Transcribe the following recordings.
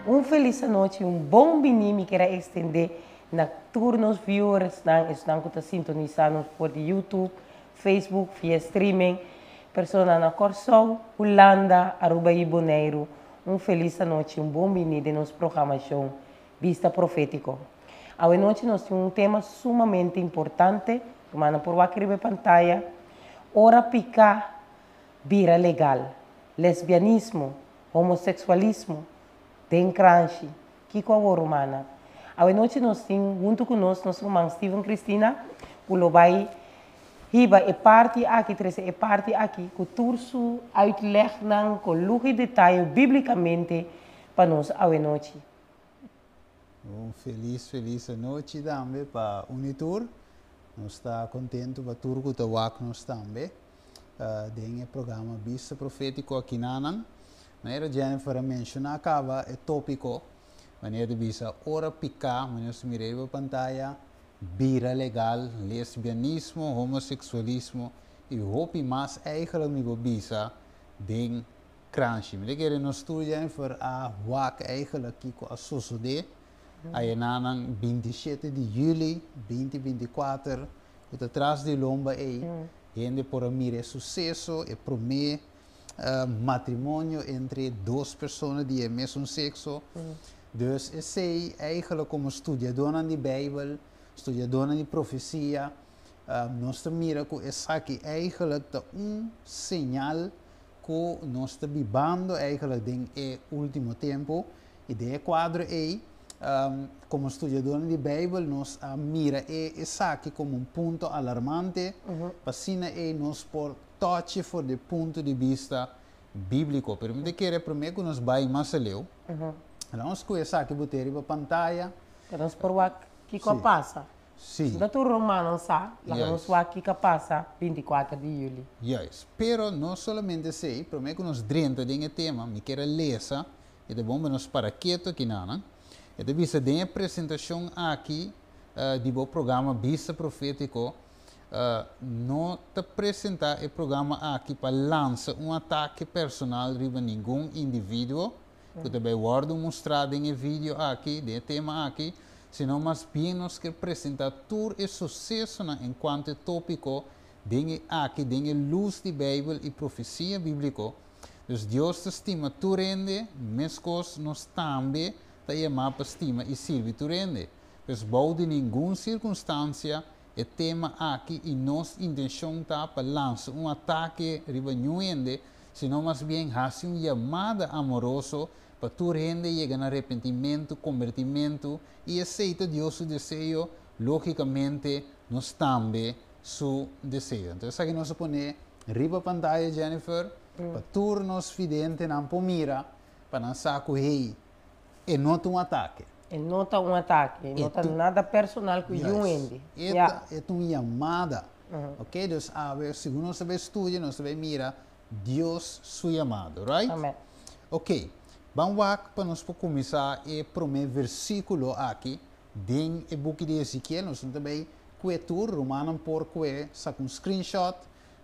Un felis anochi, un bon bini mi kier a extende na tur nos viewersnan, esnan cu ta sintonisa nos for di YouTube, Facebook, via streaming, personanan na Kòrsou, Hulanda, Aruba i Boneiru, un felis anochi, un bon bini den nos programashon Bista Profétiko. Awe nochi nos tin un tema sumamente importante, rumannan por wak riba e pantaya, Ora piká bira legal, lesbianismo, homoseksualismo den kranshi. Kiko awor rumannan? Awe nochi nos tin huntu ku nos nos ruman Steven Cristina ku lo bai hiba e parti aki, trese e parti aki ku tur su uitlegnan ku luho i detaye biblikamente pa nos awe nochi. Un felis felis anochi tambe pa un i tur. Nos ta kontentu pa tur ku ta wak nos tambe den e programa Bista Profétiko akinanan. Manera Jennifer a menshoná kaba e tópiko, manera di bisa ora piká, manera nos ta mira riba pantaya, bira legal, lesbianismo, homoseksualismo i hopi mas eigenlijk mi por bisa den kranshi. Mi ta kere nos tur Jennifer a wak eigenlijk kiko a sosodé ayenanan 27 di yüli 2024 ku ta tras di lomba ei hende por a mira e suseso, e promé matrimonio entre dos persona di e mesun sekso. Dus esei eigenlijk komo studiadónan di Beibel, studiadónan di profesia, nos ta mira ku esaki eigenlijk ta un señal ku nos ta bibando eigenlijk den e último tempu. I den e kuadro ei, komo studiadónan di Beibel nos a mira e esaki komo un punto alarmante, pa asina ei nos por Tochi for di punto di bista bíbliko. Pero mi ta kere promé ku nos bai mas aleu, laga nos skohe esaki bo te riba pantaya. Pa nos por wak kiko a pasa. Sí. No tur rumannan sa, laga nos wak kiko a pasa 24 di yüli. Juist. Pero no solamente esei, promé ku nos drenta den e tema, mi kier a lesa, i ta bon pa nos para ketu akinanan. E ta bisa den e presentashon aki di bo programa Bista Profétiko, No ta presentá e programa aki pa lansa un atake personal riba ningun individuo ku ta bai wòrdu mustrá den e video aki, den e tema aki, sino mas bien nos ke presentá tur e susesonan enkuanto e tópiko den e aki den e lus di Beibel i profesia bíbliko. Dus Dios ta stima tur hende, meskos nos tambe ta yamá pa stima i sirbi tur hende. Pues bou di ningun sirkunstansia e tema aki i nos intenshon ta pa lansa un atake riba niun hende, sino mas bien hasi un yamada amoroso pa tur hende yega na repentimentu, kombertimentu, i esei ta Dios su deseo, lógikamente nos tambe su deseo. Anto esaki nos a pone riba pantaya, Jennifer, pa tur nos fidentenan por mira, pa nan sa ku hey, E no ta un atake. E no ta un atake. E no ta nada personal ku yu hende. E ta, e ta un yamada. Ok, dus awe segun nos ta bai studia, nos ta bai mira Dios su yamado, right? Amen. Ok, ban wak pa nos por kuminsá e promé versíkulo aki den e buki di Ezekiel. Nos no ta bai kue tur, rumannan por kue saka un screenshot,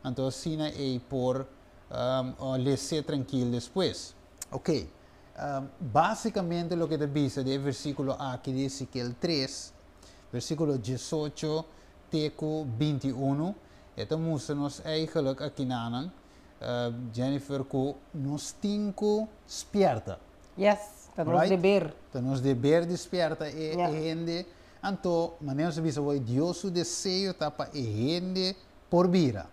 anto asina ei por les'é trankil despues. Ok, Básikamente loke ta bisa den e versíkulo aki di Ezekiel 3, versíkulo 18 te ku 21, e ta mustra nos eigenlijk akinanan, Jennifer, ku nos tin ku spièrta. Yes, ta nos deber. Ta nos deber di spièrta e hende. Anto, manera nos a bisa awor, Dios su deseo ta pa e hende por bira.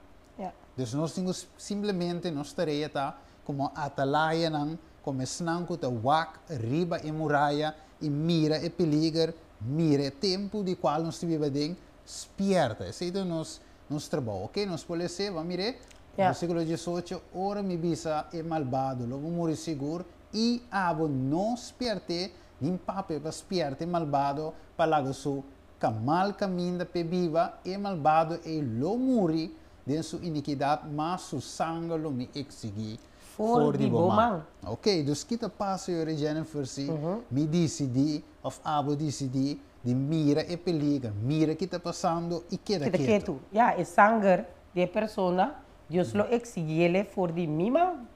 Dus nos tin ku simplemente nos tarea ta komo atalayanan. Komo esnan ku ta wak riba e muraya i mira e peliger, mira e tempu di kual nos ta biba aden, spièrta. Esei ta nos nos trabou. Oke, nos por les'é, ban mir'é. Versíkulo 18, Ora mi bisa e malbado, Lo bo muri sigur, i abo no spièrt'é, nin papia pa spièrta e malbado pa laga su kamal kaminda p'e biba, e malbado ei lo muri den su inikidat, ma su sanger lo mi eksigí for di bo man. Ok, dus ki ta pasa yori Jennifer si mi disidí òf abo disidí di mira e peliger, mira ki ta pasando i keda Keda ketu? ketu. Ya, e sanger di e persona Dios lo eksigiele for di mi man.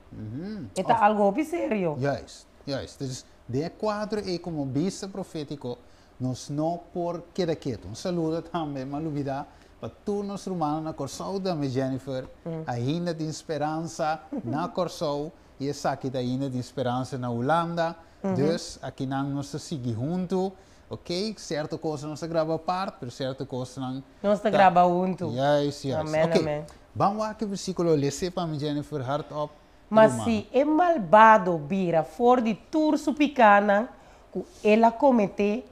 E ta algu hopi serio. Juist, juist. Dus den e kuadro ei komo bista profétiko nos no por keda ketu. Un saludo tambe, m'a lubidá, pa tur nos rumannan na Kòrsou tambe, Jennifer. Ainda tin speransa na Kòrsou i esaki ta ainda tin speransa na Hulanda. Dus akinan nos ta sigui huntu, ok. Sierto kosnan nos ta graba apart, pero sierto kosnan Nos ta graba huntu. Juist, juist. Amen, Ok, amen. ban wak e versíkulo, les'é pa mi, Jennifer, hardop. Ma si e malbado bira for di tur su pikánan ku el a kometé,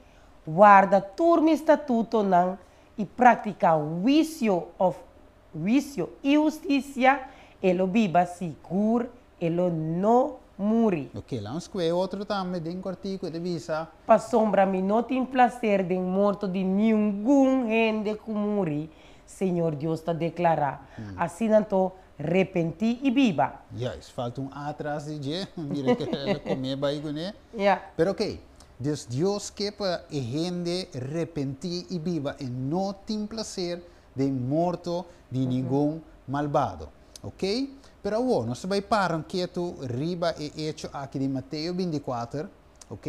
warda tur mi statutonan i praktiká huisio òf huisio i hustisia, e lo biba sigur, e lo no muri. Ok, laga nos kue e otro tambe den kòrtiku, e ta bisa. Pasobra mi no tin plaser den morto di ningun hende ku muri, Señor Dios ta deklará. Asina anto, repentí i biba. Juist, falta un A tras di dje, mira ke el a komé bai kuné. Ja. Pero ok, dus Dios ke pa e hende repentí i biba, e no tin plaser den morto di ningun malbado. Ok, pero awor nos ta bai para un ketu riba e echo aki di Mateo 24, ok,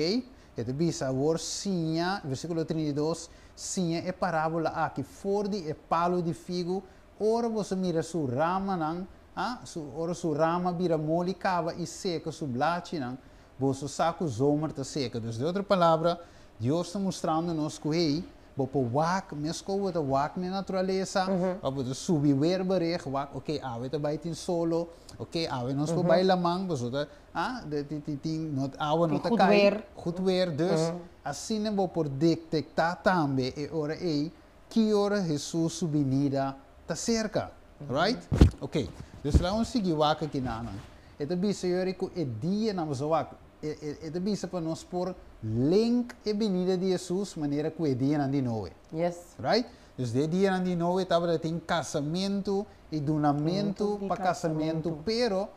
e ta bisa awor siña, versíkulo 32, siña e parábola aki for di e palu di figu Ora boso mira su ramanan, a, su, ora su rama bira moli kaba i seka su blachinan, boso sa ku zomer ta seka. Dus, den otro palabra, Dios ta mustrando nos ku, hey, bo por wak meskos bo ta wak na e naturalesa, òf bo ta subi weerberig, wak, oké, awe ta bai tin solo, oké, awe nos por bai laman, pasobra ta, a, tin, tin, no, awa no ta kai. Goed weer. Dus, asina bo por detektá tambe e ora ei Ki ora Hesus su binida ta serka? Right? Ok. Dus laga nos sigui wak aki nanan. E ta bisa yori ku e dianan, boso wak, e, e, e ta bisa pa nos por link e binida di Hesus manera ku e dianan di Noe. Yes. Right? Dus den e dianan di Noe tabata tin kasamentu i dunamentu Dunamentu di pa kasamentu, kasamentu. pero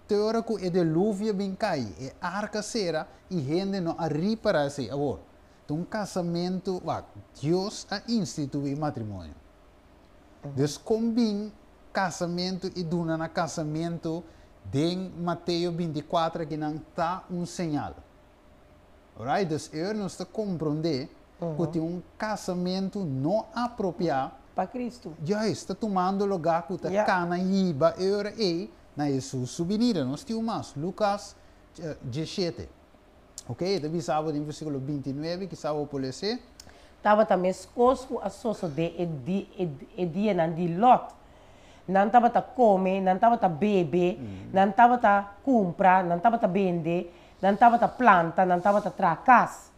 te ora ku e deluvio bin kai, e arka sera i hende no a ripará esei. Awor, Ta un kasamentu, wak, Dios a instituí matrimonio. Dus kon bin kasamentu i duna na kasamentu den Mateo 24 akinan ta un señal. Alright, dus e ora nos ta komprondé ku tin un kasamentu no apropiá. Pa Kristu. Juist, ta tumando lugá ku ta kana hiba e ora ei na Hesus su binida. Nos tin un mas, Lukas 17. Ok, e ta bisa abo den versíkulo 29, kisa bo por les'é. Tabata meskos ku a sosodé e di e dianan di Lòt. Nan tabata kome, nan tabata bebe, nan tabata kumpra, nan tabata bende, nan tabata planta, nan tabata traha kas.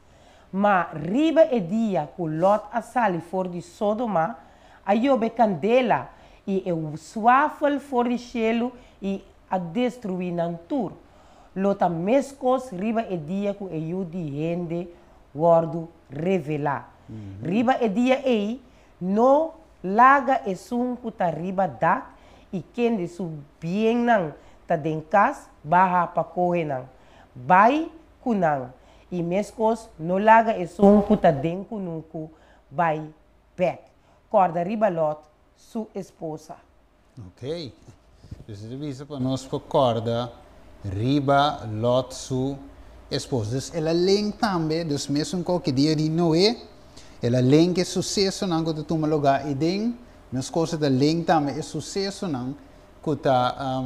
Ma riba e dia ku Lòt a sali for di Sodoma, a yobe kandela i e swafel for di shelu i a destruí nan tur. Lo ta meskos riba e dia ku e Yu di hende wòrdu revelá. Riba e dia ei, no laga esun ku ta riba dak i kende su biennan ta den kas baha pa kohe nan. Bai ku nan, i meskos no laga esun ku ta den kunuku bai bèk. Kòrda riba Lòt, su esposa. Ok. Dus e ta bisa pa nos por kòrda riba Lòt su esposa. Dus el a link tambe, dus mesun kos ku e dia di Noe, el a link e susesonan ku ta tuma lugá eiden, meskos e ta link tambe e susesonan ku ta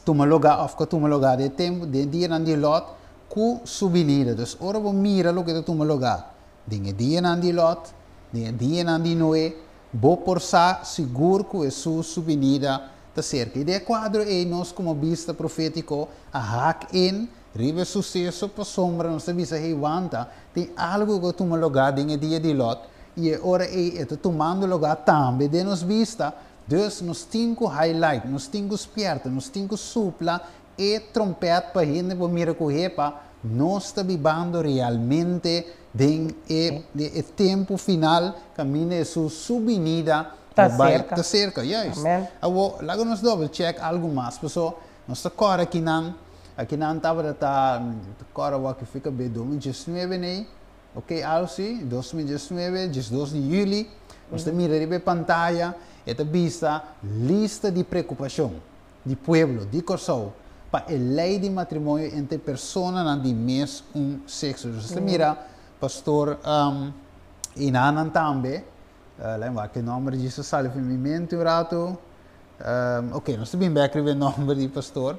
tuma lugá òf ku a tuma lugá den e tempu, den e dianan di Lòt ku su binida. Dus ora bo mira loke ta tuma lugá den e dianan di Lòt, den e dianan di Noe, Bo por sa sigur ku Hesus su binida ta serka. I den e kuadro ei nos komo bista profétiko a hak in riba e suseso pasobra nos ta bisa, Hey, wanta, tin algu ku a tuma lugá den e dia di Lòt, i e ora ei e ta tumando lugá tambe den nos bista. Dus nos tin ku highlight, nos tin ku spièrta, nos tin ku supla e trompèt pa hende por mira ku hepa nos ta bibando realmente den e e tempu final kaminda Hesus su binida Ta lo bai serka. ta serka. Juist. Amen. Awor, laga nos double check algu mas, paso nos ta kòrda kinan, akinan tabata ta, ta kòrda awor ki fika be 2019 nei, ok Alcy, 2019, 12 di yüli, nos ta mira riba e pantaya, e ta bisa lista di preokupashon. Di pueblo di Kòrsou pa e lei di matrimonio entre personanan di mes un sekso. Dus nos ta mira pastor Inanan tambe, laat wak e nòmber djis a sali for mi mente un ratu. Ok, nos ta bin bèk riba e nòmber di pastor.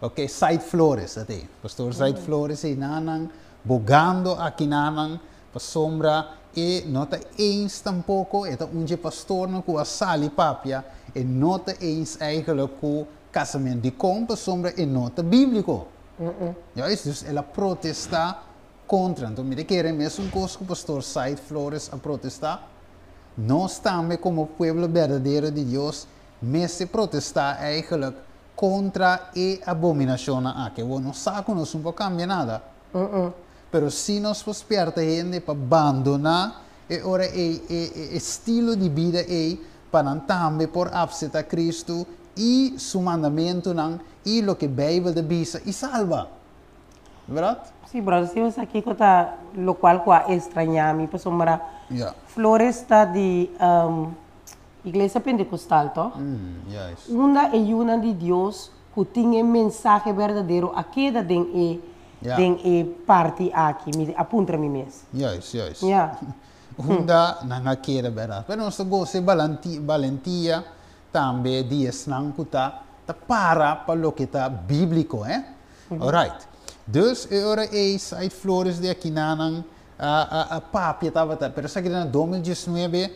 Ok, Said Flores ta te. Pastor Said Flores Inanan bogando akinanan Pasobra e no ta eens tampoko, e ta un dje pastornan ku a sali papia, e no ta eens eigenlijk ku kasament. Dikon? Pasobra e no ta bíbliko. Juist, dus el a protestá kontra. Anto mi ta kere mesun kos ku pastor Said Flores a protestá, nos tambe komo pueblo berdadero di Dios mester protestá eigenlijk kontra e abominashonnan aki. Awor nos sa ku nos no por kambia nada. Pero si nos por spièrta hende pa bandoná e ora ei e e estilo di bida ei pa nan tambe por apseptá Kristu i su mandamentunan i loke Beibel ta bisa i salba. Bèrdat? Sí, bròder, si bo sa kiko ta lokual ku a estrañá mi pasobra Ja. Flores ta di Iglesia Pentekostal, tòg? Juist. Unda e yunan di Dios ku tin e mensahe berdadero a keda den e Ja. den e parti aki? Mi a puntra mi mes. Juist, juist. Ja. Unda nan a keda berdad. Pero nos ta gosa e balanti balentia tambe di esnan ku ta ta para pa loke ta bíbliko, hè? Alright. Dus e ora ei Said Flores di akinanan a a a papia tabata, pero esaki ta na 2019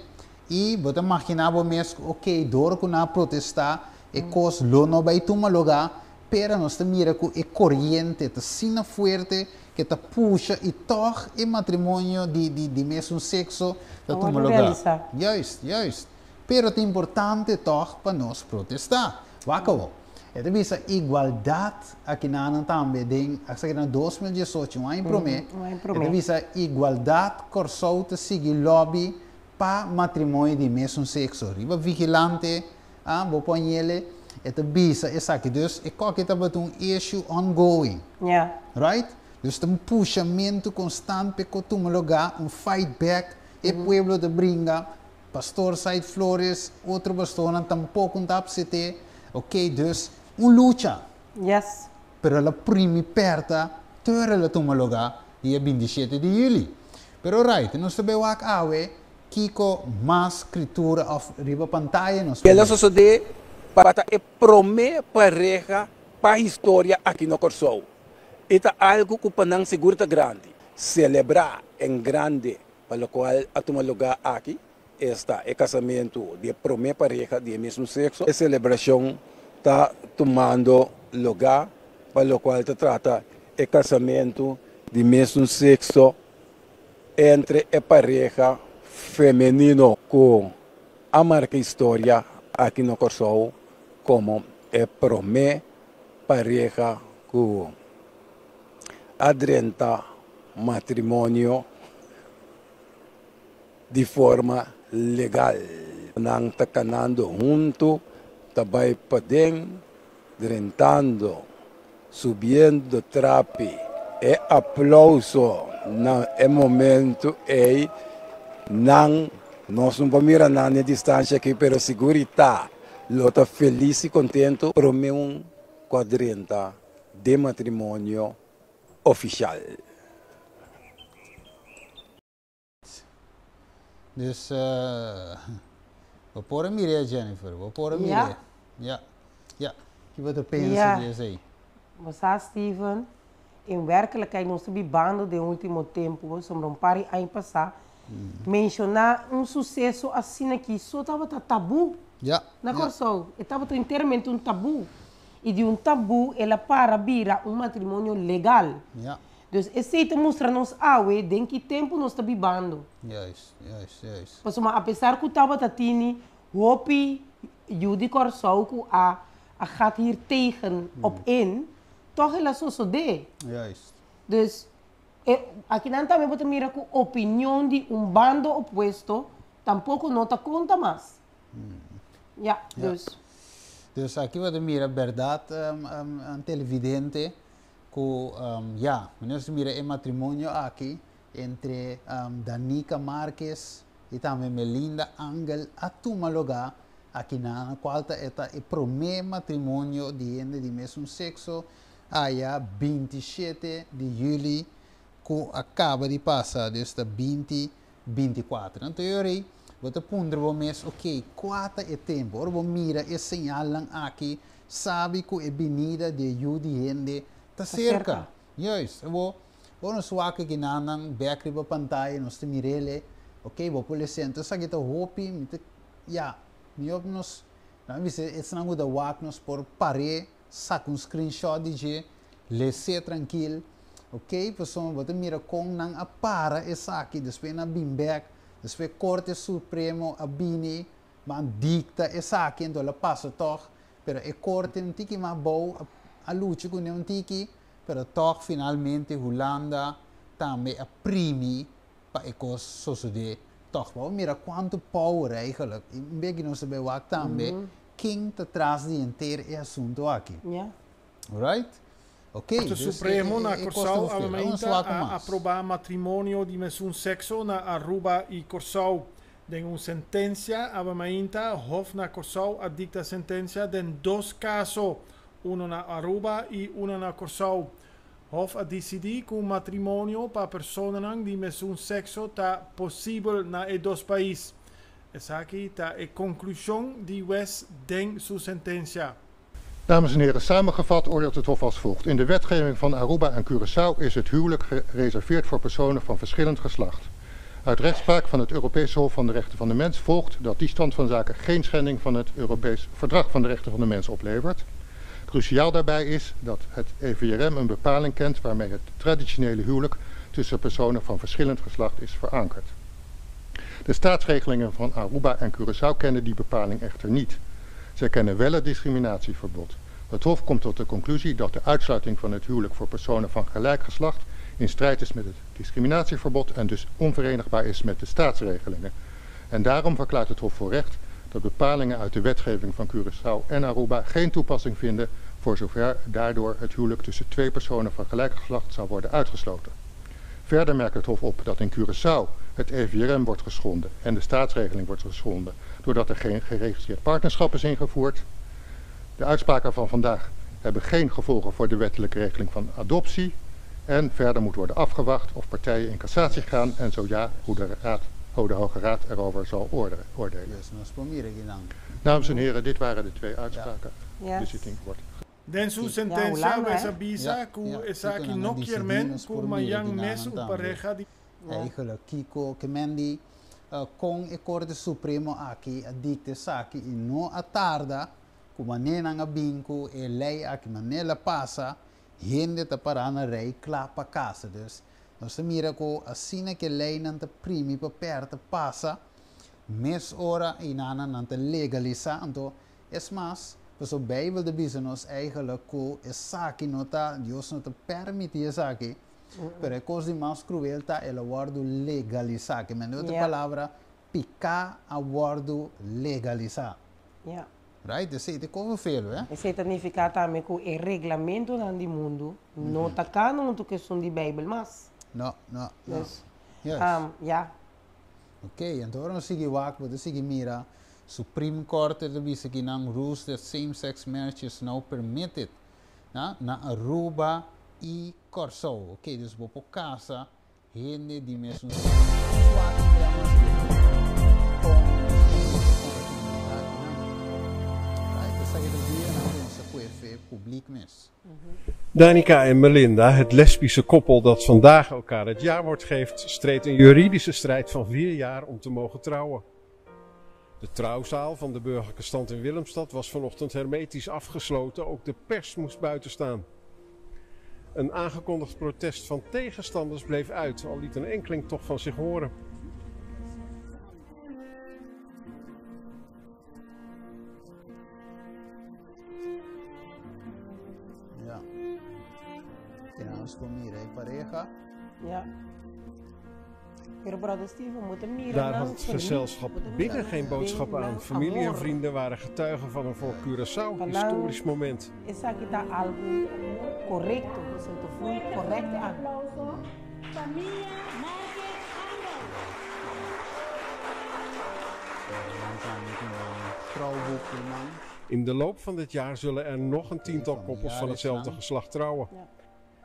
i bo ta maginá bo mes ku okey dor ku nan a protestá e kos lo no bai tuma lugá, Pero nos ta mira ku e koriente ta asina fuerte ke ta pusha i tòg e matrimonio di di di mesun sekso ta Ta tuma wòrdu lugá. realisá. Juist, juist. Pero ta importante tòg pa nos protestá. Wak awor. E ta bisa igualdat akinanan tambe den esaki na 2018, un aña promé, Un aña e ta promé. bisa igualdat Kòrsou ta sigui lòbi pa matrimonio di mesun sekso. Riba Vigilante Ah, bo por ñele, e ta bisa esaki. Dus e koki tabata un issue ongoing. Ja. Right? Dus ta un pushamentu constant p'e ko tuma lugá, un fight back. E pueblo ta bringa, Pastor Said Flores, otro pastornan tampoco ta apsete. Ok, dus un lucha. Yes. Pero el a primi perta tur el a tuma lugá dia 27 di juli. Pero right, nos ta bay wak awe Kiko mas skritura òf riba pantaya nos por El a mira? sosodé pa ta e promé pareha pa historia aki na Kòrsou. E ta algu ku pa nan sigur ta grandi. Selebrá en grande pa lokual a tuma lugá aki, esta e kasamentu di e promé pareha di e mesmu sekso. E selebrashon ta tumando lugá pa lokual ta trata e kasamentu di mesun sekso entre e pareha femenino ku a marka historia aki na Kòrsou komo e promé pareha ku a drenta matrimonio di forma legal. Nan ta kanando huntu, ta bai paden, drentando, subiendo trapi. E aplauso na e momento ei, nan, nos no por mira nan n'e distancia aki, pero sigur i ta, lo ta felis i contento prome un cu a drenta den matrimonio oficial. Dus, bo por a mir'é, Jennifer, bo por a mir'é. Ja. Ja. Ki bo ta pensa di esei? Bo sa, Steven, en werkelijkheid nos ta bibando den ultimo tempu, pasobra un par di aña pasá, menshoná un suseso asina aki so tabata tabú. Na Kòrsou e tabata enteramente un tabú i di un tabú el a para bira un matrimonio legal. Dus esei ta mustra nos awe den ki tempu nos ta bibando. Pasobra apesar ku tabata tini hopi yu di Kòrsou ku a a gaat hier tegen op in, tòg el a sosodé. Dus e akinan tambe bo ta mira ku opinion di un bando opuesto tampoko no ta konta mas. Ya, dus. Dus aki bo ta mira bèrdat televidente ku ya, nos ta mira e matrimonio aki entre Danica Marquez i tambe Melinda Angel a tuma lugá akinan kual ta e ta e promé matrimonio di hende di mesun sekso aya 27 di yüli ku a kaba di pasa, dus ta 20 24. Anto e ora ei bo ta puntra bo mes, Ok, kua ta e tempu? Ora bo mira e señalnan aki, sabi ku e binida di e Yu di hende ta serka. Juist. Bo, ora nos wak aki nannan bèk riba pantaya, nos ta mir'el, ok, bo por lesa. Anto esaki ta hopi, mi ta, ya, mihó nos, nan a bisa esnan ku ta wak nos por par'é. Saka un screenshot di dje, les'é trankil, ok, pasobra bo ta mira kon nan a para esaki, despues nan a bin bek, despues Korte Supremo a bini ban dikta esaki, anto el a pasa tòg, pero e korte un tiki mas bou a lucha kuné un tiki, pero tòg finalmente Hulanda tambe a primi pa e kos sosodé tòg. Bo a mira kuantu power eigenlijk, i un beki nos ta bai wak tambe, ken ta tras di henter e asuntu aki. Alright? Ok, Korte dus e Supremo na e kos ta Kòrsou hopi. Laga nos awe wak mainta a mas. aprobá matrimonio di mesun sekso na Aruba i Kòrsou. Den un sentensia awe mainta, Hof na Kòrsou a dikta sentensia den dos kaso, uno na Aruba i uno na Kòrsou. Hof a disidí ku matrimonio pa personanan di mesun sekso ta posibel na e dos pais. Esaki ta e konklushon di wes den su sentensia. Dames en heren, samengevat oordeelt het Hof als volgt. In de wetgeving van Aruba en Curaçao is het huwelijk gereserveerd voor personen van verschillend geslacht. Uit rechtspraak van het Europese Hof van de Rechten van de Mens volgt dat die stand van zaken geen schending van het Europees Verdrag van de Rechten van de Mens oplevert. Cruciaal daarbij is dat het EVRM een bepaling kent waarmee het traditionele huwelijk tussen personen van verschillend geslacht is verankerd. De staatsregelingen van Aruba en Curaçao kennen die bepaling echter niet. Zij kennen wel het discriminatieverbod. Het Hof komt tot de conclusie dat de uitsluiting van het huwelijk voor personen van gelijk geslacht in strijd is met het discriminatieverbod en dus onverenigbaar is met de staatsregelingen. En daarom verklaart het Hof voor recht dat bepalingen uit de wetgeving van Curaçao en Aruba geen toepassing vinden voor zover daardoor het huwelijk tussen twee personen van gelijk geslacht zou worden uitgesloten. Verder merkt het Hof op dat in Curaçao het EVRM wordt geschonden en de staatsregeling wordt geschonden doordat er geen geregistreerd partnerschap is ingevoerd. De uitspraken van vandaag hebben geen gevolgen voor de wettelijke regeling van adoptie. En verder moet worden afgewacht of partijen in cassatie gaan en zo ja, hoe de, raad, hoe de Hoge Raad erover zal oordelen. Dus nos por mira akinan. Dames en heren, dit waren de twee uitspraken. De zitting wordt Den su Ya, sentensia Hulanda, wes hè? a bisa Ja, ku ja, kiko esaki nan a no disidí kier men nos ku por mira mañan akinan mes un tambe. pareha di. Eigenlijk kiko ke men di kon e Korte Supremo aki a dikta esaki i no a tarda ku manera nan a bin ku e lei aki manera el a pasa hende ta pará na rei kla pa kasa. Dus nos ta mira ku asina ku e leinan ta primi pa pèrta pasa mes ora einanan nan ta legalisá anto Es mas, pasobra Bijbel ta bisa nos eigenlijk ku esaki no ta, Dios no ta permití esaki, pero e kos di mas kruel ta el a wòrdu legalisá. Ke men di otro palabra, piká a wòrdu legalisá. Right? Esei ta e kos felu, eh? Esei ta nifiká tambe ku e reglamentonan di mundu no ta kana huntu ku esun di Bijbel mas. No, no, no. Dus, ya. Ok, anto ora nos sigui wak, bo ta sigui mira, Supreme Corte ta bisa ki nan rules that same sex marriage is now permitted na na Aruba y Kòrsou. Ok, dus bo por kasa hende di mesun sekso. Nos wak un bia mas bieu kon nos ta mira kon ta komuniká ki nan. Right, esaki ta dia nan ku nos ta kue fe publiek mes. Danica en Melinda, het lesbische koppel dat vandaag elkaar het jawoord geeft, streed een juridische strijd van 4 jaar om te mogen trouwen. De trouwzaal van de burgerlijke stand in Willemstad was vanochtend hermetisch afgesloten. Ook de pers moest buiten staan. Een aangekondigd protest van tegenstanders bleef uit, al liet een enkeling toch van zich horen. Ja. Tenemos ku mira e pareha. Ja. Pero brother Steven moet mira Daar had het gezelschap binnen geen boodschap aan. Familie en vrienden waren getuigen van een voor Curaçao historisch moment. Esaki ta algo korekto, bo ta voel correct aan. Famia Market Angel. Trouwboek, man. In de loop van dit jaar zullen er nog een tiental koppels van hetzelfde geslacht trouwen.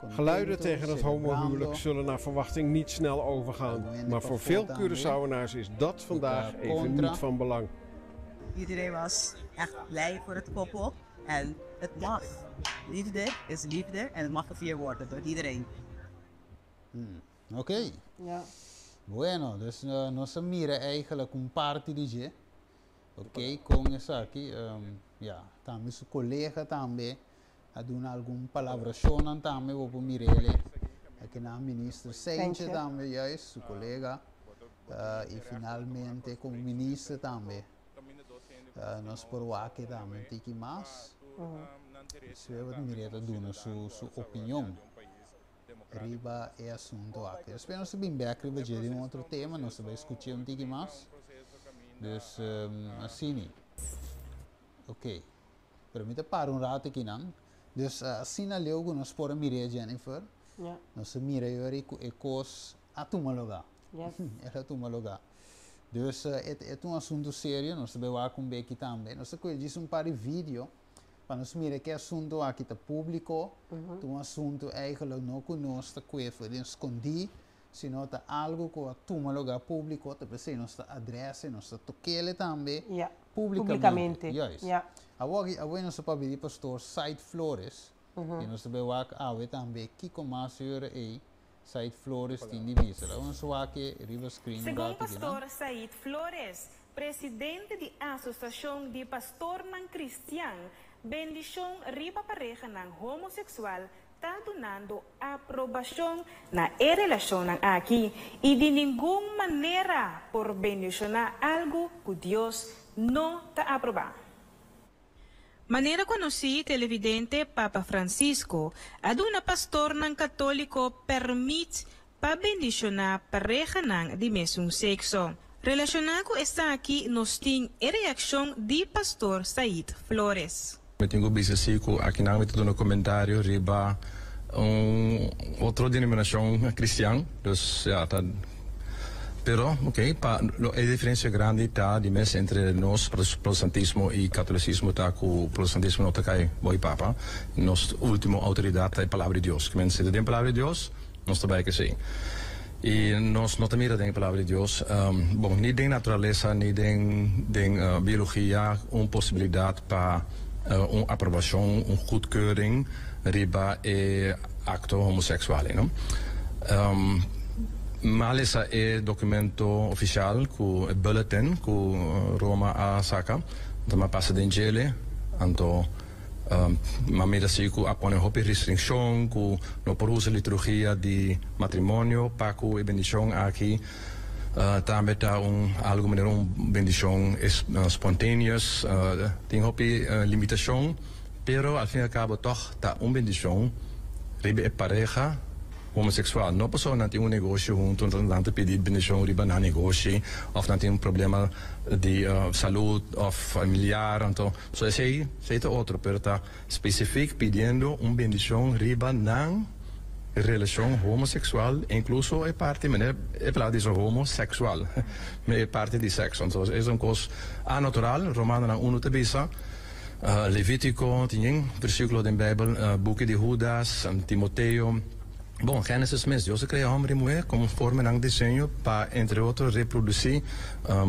Geluiden tegen het homohuwelijk zullen naar verwachting niet snel overgaan. Maar voor veel Curaçaoenaars is dat vandaag even niet van belang. Iedereen was echt blij voor het koppel. En het mag. Liefde is liefde en het mag gevierd worden door iedereen. Oké. Ja. Bueno, dus nos a mira eigenlijk un parti di dje. Oké, kon esaki, ja, tambe su kolega tambe a duna algun palabrashonnan tambe, bo por mir'ele. Aki na minister Seintje Seintje. Tambe, juist, su kolega. I finalmente komo minister tambe. Nos por wak tambe un tiki mas. Despues bo ta mir'é ta duna su opinion riba e asunto aki. Despues nos ta bin bek riba dje den un otro tema, nos ta bai skuch'é un tiki mas. Dus, asina. Ok. Pero mi ta para un rato akinan. Dus asina leu ku nos por a mir'é, Jennifer. Nos a mira yori ku e kos a tuma lugá. El a tuma lugá. Dus e ta un asuntu serio, nos ta bai wak un beki tambe. Nos ta kohe djis un par di video pa nos mira ke asuntu aki ta públiko, ta un asuntu eigenlijk no ku nos ta kue for den skondí, sino ta algu ku a tuma lugá públiko, ta p'esei nos ta adres'e, nos ta tok'ele tambe públikamente. Publikamente. Juist. Awor aki, awor nos ta papia di pastor Said Flores, i nos ta bai wak awe tambe kiko mas yora ei Said Flores tin di bisa. Laga nos wak e riba screen un Segun rato aki, no? pastor Said Flores, presidente di Asosiashon di Pastornan Kristian, bendishon riba parehanan homoseksual ta dunando aprobashon na e relashonnan aki i di ningun manera por bendishoná algu ku Dios no ta aprobá. Manera konosí, televidente Papa Francisco a duna pastornan katóliko pèrmit pa bendishoná parehanan di mesun sekso. Relashoná ku esaki nos tin e reakshon di pastor Said Flores. Mi tin ku bisa si ku akinan mi ta duna komentario riba un otro denominashon kristian, dus ya ta pero ok pa lo e diferensia grandi ta di mes entre nos protestantismo i katolisismo ta ku protestantismo no ta kai bou e papa, nos ultimo outoridat ta e palabra di Dios, kimen si ta den palabra di Dios nos ta bai ku esei i nos no ta mira den e palabra di Dios bon ni den naturalesa ni den den biologia un posibilidat pa un aprobashon, un goedkeuring riba e akto homoseksual ei no. Mi a lesa e dokumento ofisial ku e bulletin ku Roma a saka, anto mi a pasa den djele, anto mi a mira si ku a pone hopi restrikshon ku no por usa liturgia di matrimonio pa ku e bendishon aki. Tambe ta un algu manera un bendishon spontaneous, tin hopi limitashon, pero al fin y al cabo tòg ta un bendishon riba e pareha homoseksual. No pasobra nan tin un negoshi huntu, nan ta pidi bendishon riba nan negoshi òf nan tin un problema di salud òf familiar, anto so esei esei ta otro, pero ta Specifiek pidiendo un bendicion riba nan relacion homosexual, incluso e parti, manera e palabra dice homosexual, e parti di sexo. Entonces es un cos anatural, Romanonan uno ta bisa, Levitico, tin yen versiculo den Bijbel, buki di Judas, Timoteo. Bon, Génesis mes, Dios a krea hòmber i muhé konforme nan diseño pa, entre otro, reprodusí.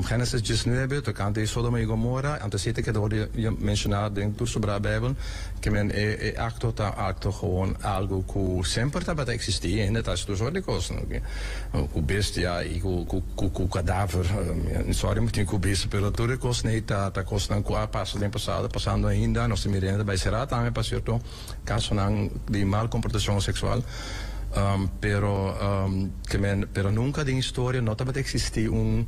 Génesis 19, tokante di Sodoma i Gomora, anto esei ta keda wòrdu menshoná den tur sobrá Beibel, ke men e e akto ta akto gewoon algu ku semper tabata eksistí, hende ta hasi tur sort di kos, ku bestia i ku ku ku kadaver, sorry mi tin ku bisa, pero tur e kosnan ei ta ta kosnan ku a pasa den pasado, pasando ainda, nos ta mira hende ta bai será tambe pa sierto. Casonan di mal comportacion sexual, pero ke men pero nunca den historia no tabata existi un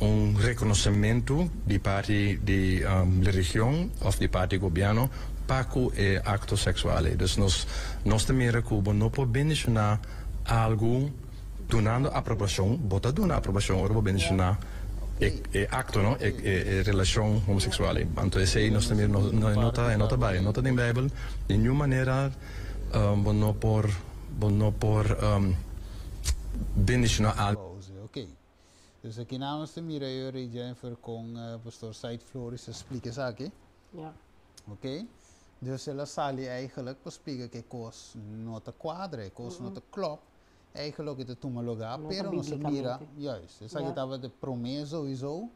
un reconocimento di parti di religion of di parti gobierno pa cu e acto sexual ey. Dus nos nos ta mira cu bo no por bendiciona algo dunando aprobacion, bo ta duna aprobacion ora bo bendiciona e e acto no, e e relacion homosexual ey. Anto esey nos ta mira no no ta e no ta bay, e no ta den Bijbel, di niun manera bo no por bo no por bendiciona algo. Ok. Dus aki nan nos ta mira yo rey Jennifer con Pastor Said Flores a splica esaki. Ja. Ok. Dus el a sali eigenlijk pa splica cu e cos no ta cuadra, e cos no ta klop. Eigenlijk e ta tuma lugá, No ta pero nos a mira, bíblicamente. juist, esaki Ja. tabata e promé sowieso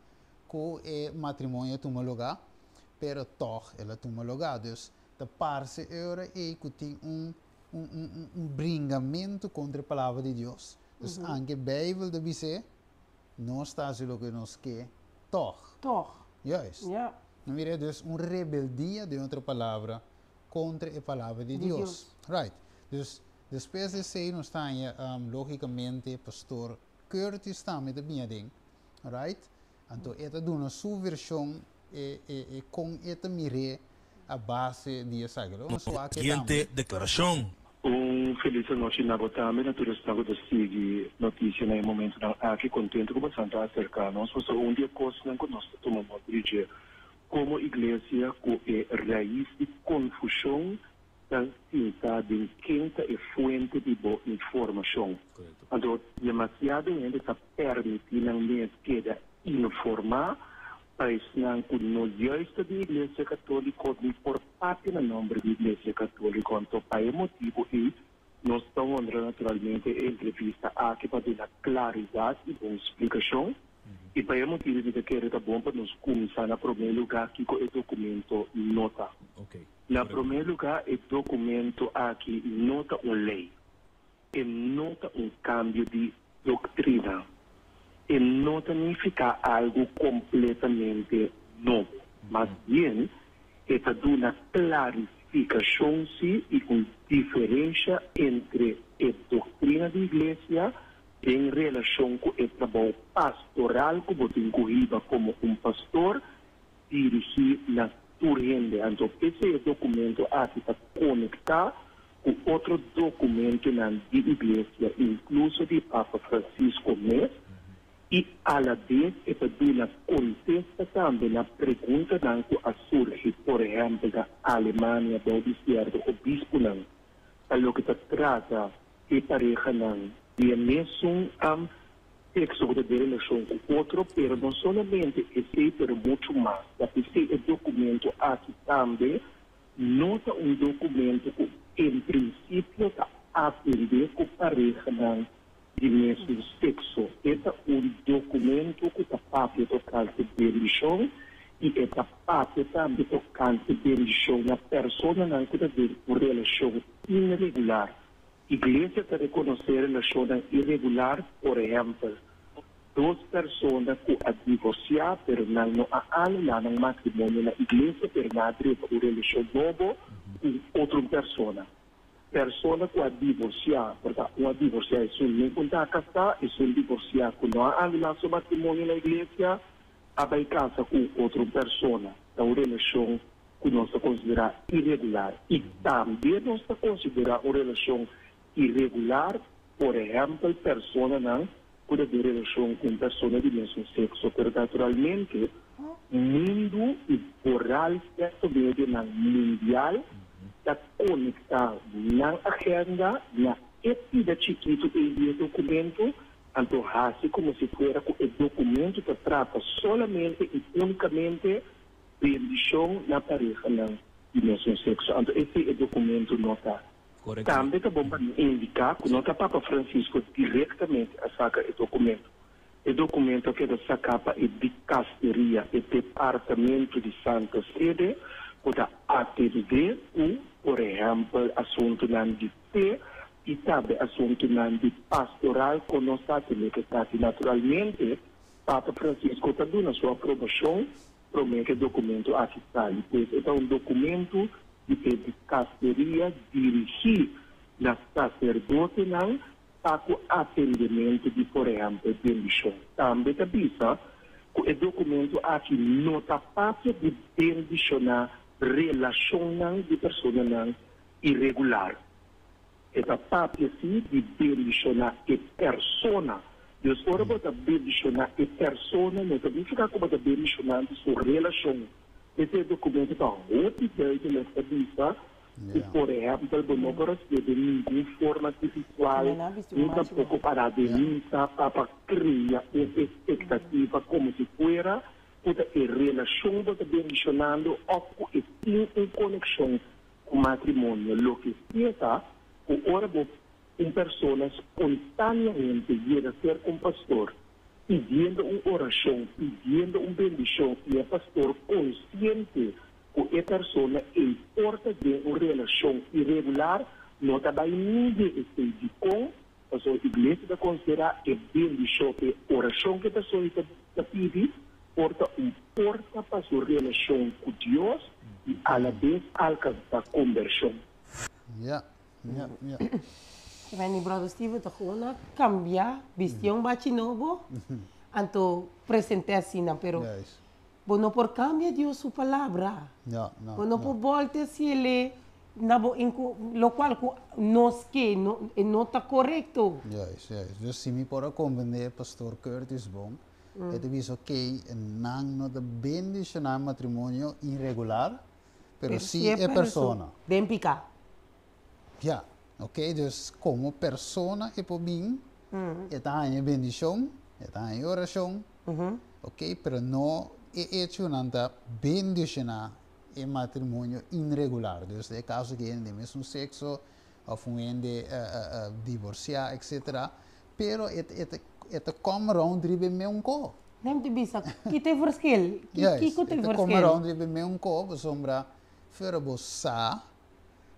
ku e matrimonio a tuma lugá, pero tòg el a tuma lugá. Dus ta parse e ora ei ku tin un un un un un bringamentu kontra e palabra di Dios. Dus anke Beibel ta bis'é, nos ta hasi loke nos ke tòg. Tòg. Juist. Ja. No mira, dus un rebeldia, den otro palabra, kontra e palabra di Di Dios. Dios. Right. Dus Despues di esei nos ta haña logicamente Pastor Curtis tambe ta bini aden, right? Anto e ta duna su version e e e con e ta mir'é a base di esaki. Lo nos wak e Siguiente tambe. deklarashon. Un felis anochi na bo tambe, na tur esnan ku ta sigui notisia na e momentunan aki. Kontentu ku bosan ta aserká nos, pasobra un di e kosnan ku nos ta tuma nota di dje komo iglesia ku e rais di konfushon Ta sinta den ken ta e fuente di bo informashon. Anto demasiado hende ta permití nan mes keda informá pa esnan ku no juist ta di Iglesia Katóliko ni por papia na nòmber di Iglesia Katóliko. Anto pa e motibu ei nos ta honra naturalmente e entrevista aki pa duna klaridat i bon splikashon. I pa e motibu mi ta kere ta bon pa nos kuminsá na promé lugá kiko e dokumento no ta. Na promé lugá e dokumento aki no ta un lei. E no ta un kambio di doktrina. E no ta nifiká algu kompletamente nobo. Mas bien, e ta duna klarifikashon sí i un diferensha entre e doktrina di iglesia den relashon ku e trabou pastoral ku bo tin ku hiba komo un pastor dirigí na tur hende. Anto p'esei e dokumento aki ta konektá ku otro dokumentonan di Iglesia, inkluso di Papa Francisco mes, i alabes e ta duna kontesta tambe na preguntanan ku a surgi, por ehèmpel na Alemania bou di sierto obispunan pa loke ta trata e parehanan di e mesun teksto ku ta den relashon ku otro, pero no solamente esei pero muchu mas. Ta p'esei e dokumento aki tambe no ta un dokumento ku en prinsipio ta atendé ku parehanan di mesun sekso. E ta un dokumento ku ta papia tokante bendishon i e ta papia tambe tokante bendishon na personanan ku ta den un relashon inregular. Iglesia ta rekonosé relashonnan iregular, por ehèmpel, dos persona ku a divorsiá pero nan no a anulá nan matrimonio na iglesia pero nan a drenta un relashon nobo ku otro persona. Persona ku a divorsiá, por ta un a divorsiá esun no ku ta kasá, esun divorsiá ku no a anulá su matrimonio na iglesia a bai kasa ku otro persona. Ta un relashon ku nos ta konsiderá iregular i tambe nos ta konsiderá un relashon iregular, por ehèmpel personanan ku ta den relashon ku un persona di mesun sekso. Pero naturalmente mundu i foral sierto medionan mundial ta konektá nan agenda na e pida chikitu ei di e dokumento, anto hasi komo si fuera ku e dokumento ta trata solamente i únikamente Bendishon na parehanan di mesun sekso. Anto esei e dokumento no ta. Tambe ta bon pa indiká ku no ta Papa Francisco direktamente a saka e dokumento. E dokumento a keda saká pa e dikasteria, e departamento di Santa Sede ku ta atendé ku, por ehèmpel, asuntunan di fe i tambe asuntunan di pastoral kon nos ta atendé ku esaki. Naturalmente, Papa Francisco ta duna su aprobashon promé ku e dokumento aki sali. Pues e ta un dokumento di e dikasteria dirigí na saserdotenan pa ku atendementu di, por ehèmpel, bendishon. Tambe ta bisa ku e dokumento aki no ta papia di bendishoná relashonnan di personanan iregular. E ta papia sí di bendishoná e persona. Dus ora bo ta bendishoná e persona no ta nifiká ku bo ta bendishonando su relashon. P'esei e dokumento ta hopi duidelijk ta bisa ku por ehèmpel bo no por hasié den ningun forma spiritual ni tampoko pará den misa pa pa krea un espektativa komo si fuera ku ta e relashon bo ta bendishonando òf ku e tin un konekshon ku matrimonio. Loke si e ta ku ora bo un persona spontaneamente yega serka un pastor pidiendo un orashon, pidiendo un bendishon i e pastor konsiente ku e persona ei por ta den un relashon iregular no ta bai midi esei. Dikon? Pasobra iglesia ta konsiderá e bendishon, e orashon ku e persona ei ta pidi por ta un porta pa su relashon ku Dios i alabes alkansá kombershon. Ja, ja, ja. Randy Brother Steven ta gewoon a cambia, bisti un bachi nobo, anto presente asina, pero bo no por cambia Dios su palabra. Ja, no, Bo no no. por bolta haciele na bo inco, locual cu nos ke, no, e no ta corecto. Juist, juist. Dus si mi por a comprende Pastor Curtis bon, e ta bisa ok, nan no ta bendiciona matrimonio irregular, pero si e persona. Den pica. Ja, ok, dus como persona e por bin, e ta haña bendicion, e ta haña oracion, ok, pero no e hecho nan ta bendiciona e matrimonio inregular, dus den e caso cu hende den mesun sexo of un hende divorcia etcetera, pero e e ta come round riba e meun ko. Nem te bisa, ki ta e verschil? Kiko ta e E ta verschil? come round riba e meun ko pasobra fuera bo sa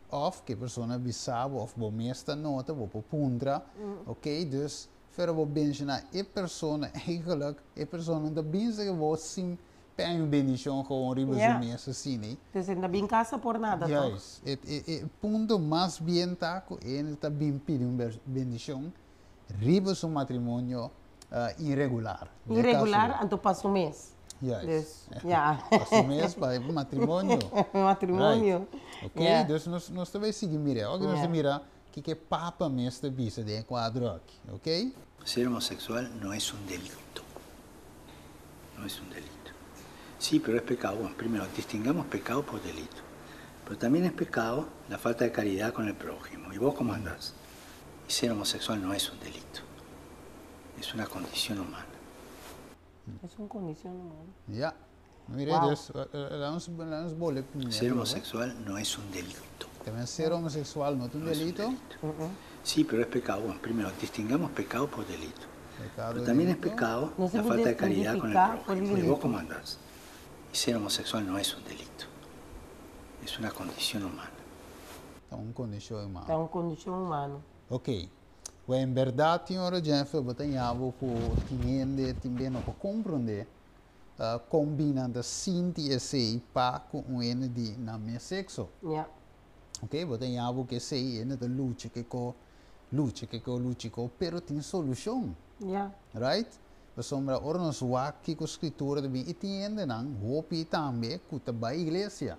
of ke persona bisa bo of bo mes ta nota, bo por puntra, ok, dus fuera bo benshoná e persona eigenlijk e persona no ta bisa ke bo sin pèn un bendishon gewoon riba su mes asina. Dus e no ta bin kasa por nada toch? Juist, e e punto mas bien ta ku e ta bin pidi un bendishon riba su matrimonio iregular. Iregular anto pa su mes. Juist. Dus, ja. Pa su mes, pa e matrimonio. Matrimonio. Right. Ok, dus nos nos ta bay sigui mira. Awor nos ta mira kiko e papa mes ta bisa den e cuadro aki. Ok. Ser homosexual no es un delito. No es un delito. Sí, pero es pecado. Bueno, primero, distingamos pecado por delito. Pero también es pecado la falta de caridad con el prójimo. ¿Y vos cómo andás? Y ser homosexual no es un delito. Es una condición humana. Es un condición humana. Ja. Mira, Wow. dus, laat ons, laat ons bole Ser homosexual no es un delito. También ser homosexual no es un No es un delito. delito. Sí, pero es pecado. Bueno, primero, distingamos pecado por delito. Pecado Pero también es delito. pecado No se la puede falta de caridad con el identificar por prójimo. el ¿Y vos delito. cómo andás? Y ser homosexual no es un delito. Es una condición humana. Ta un kondishon humano. Ta un kondishon humano. Ok. Well, en bèrdat, señora Jennifer, bo ta ña bo ku tin hende tin be no por komprondé kon bin nan ta sinti esei pa ku un hende di nan mes sekso. Ja. Ok, bo ta ña bo ku esei hende ta lucha ke ko, lucha ke ko, lucha ko, pero tin solushon. Ja. Right? Pasobra ora nos wak kiko Skritura ta bin, i tin hendenan hopi tambe ku ta bai iglesia.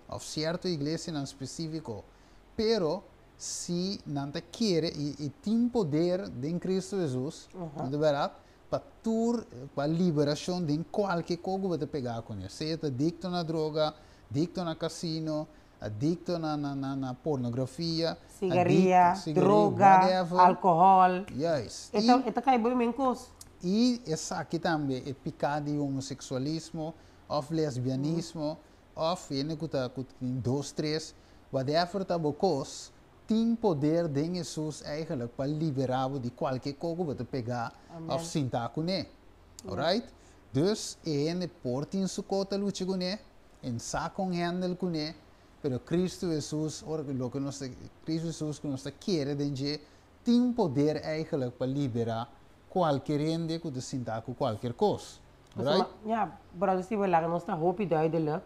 Of sierto iglesianan spesífiko. Pero si nan ta kere i i tin poder den Cristo Jesus, no ta bèrdat? Pa tur, pa liberashon den kualke kos ku bo ta pegá kuné, sea ta adikto na droga, adikto na kasino, adikto na na na na pornografia, Sigaria, adikto, sigaria, droga, whatever. alkohòl. Juist. E ta e ta kai bo e men kos. I esaki tambe e piká di homoseksualismo òf lesbianismo òf hende ku ta ku tin dos tres, whatever ta bo kos. Tin poder den Hesus eigenlijk pa libera bo di kualke kos ku bo ta pega òf sinta kuné. Alright? Dus e hende por tin su kos ta lucha kuné, en sa kon handle kuné, pero Kristu Hesus, ora ku loke nos ta, Kristu Hesus ku nos ta kere den dje, tin poder eigenlijk pa libera kualke hende ku ta sinta ku kualker kos. Alright? Ya, brother Steven, laga nos ta hopi duidelijk,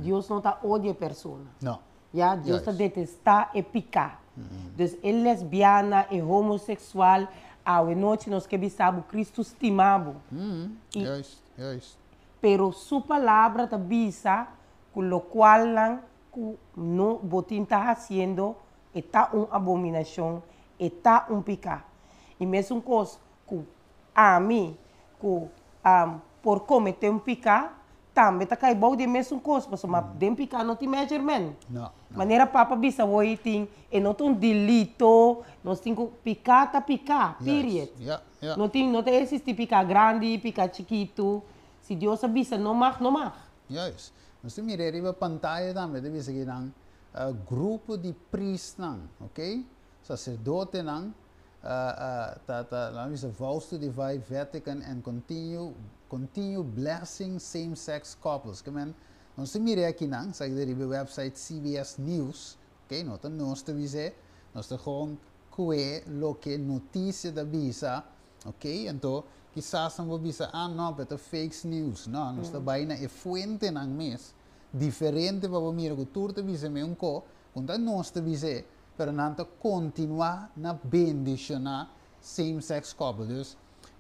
Dios no ta odia e persona. No. Ya, Dios ta detestá e piká. Dus e lesbiana, e homoseksual, awe nochi nos ke bisa bo, Kristu stima bo. I, Juist, juist. Pero Su Palabra ta bisa ku lokualnan ku no bo tin ta hasiendo, e ta un abominashon, e ta un piká. I mesun kos ku ami ku por kometé un piká, tambe ta kai bou di e mesun kos, pasobra den piká no tin measurement. No, no. Manera Papa bisa awor tin, e no ta un delito, nos tin ku piká ta piká, period. Ja, ja. No tin, no ta existi piká grandi, piká chikitu. Si Dios a bisa no mag, no mag. Juist. Nos ta mira riba pantaya tambe ta bisa kinan grupo di priestnan, ok, sacerdotenan, ta ta laat me bisa vows to defy Vatican and continue continue blessing same sex couples. Ke men nos ta mira akinan, esaki ta riba e website CBS News, ok, no ta nos ta bis'é, nos ta gewoon kue loke notisia ta bisa, ok, anto kisas nan por bisa ah no pero ta fakes news, no, nos ta bai na e fuentenan mes diferente pa bo mira ku tur ta bisa meun ko, ku ta nos ta bis'é, pero nan ta kontinuá na bendishoná same sex couple. Dus,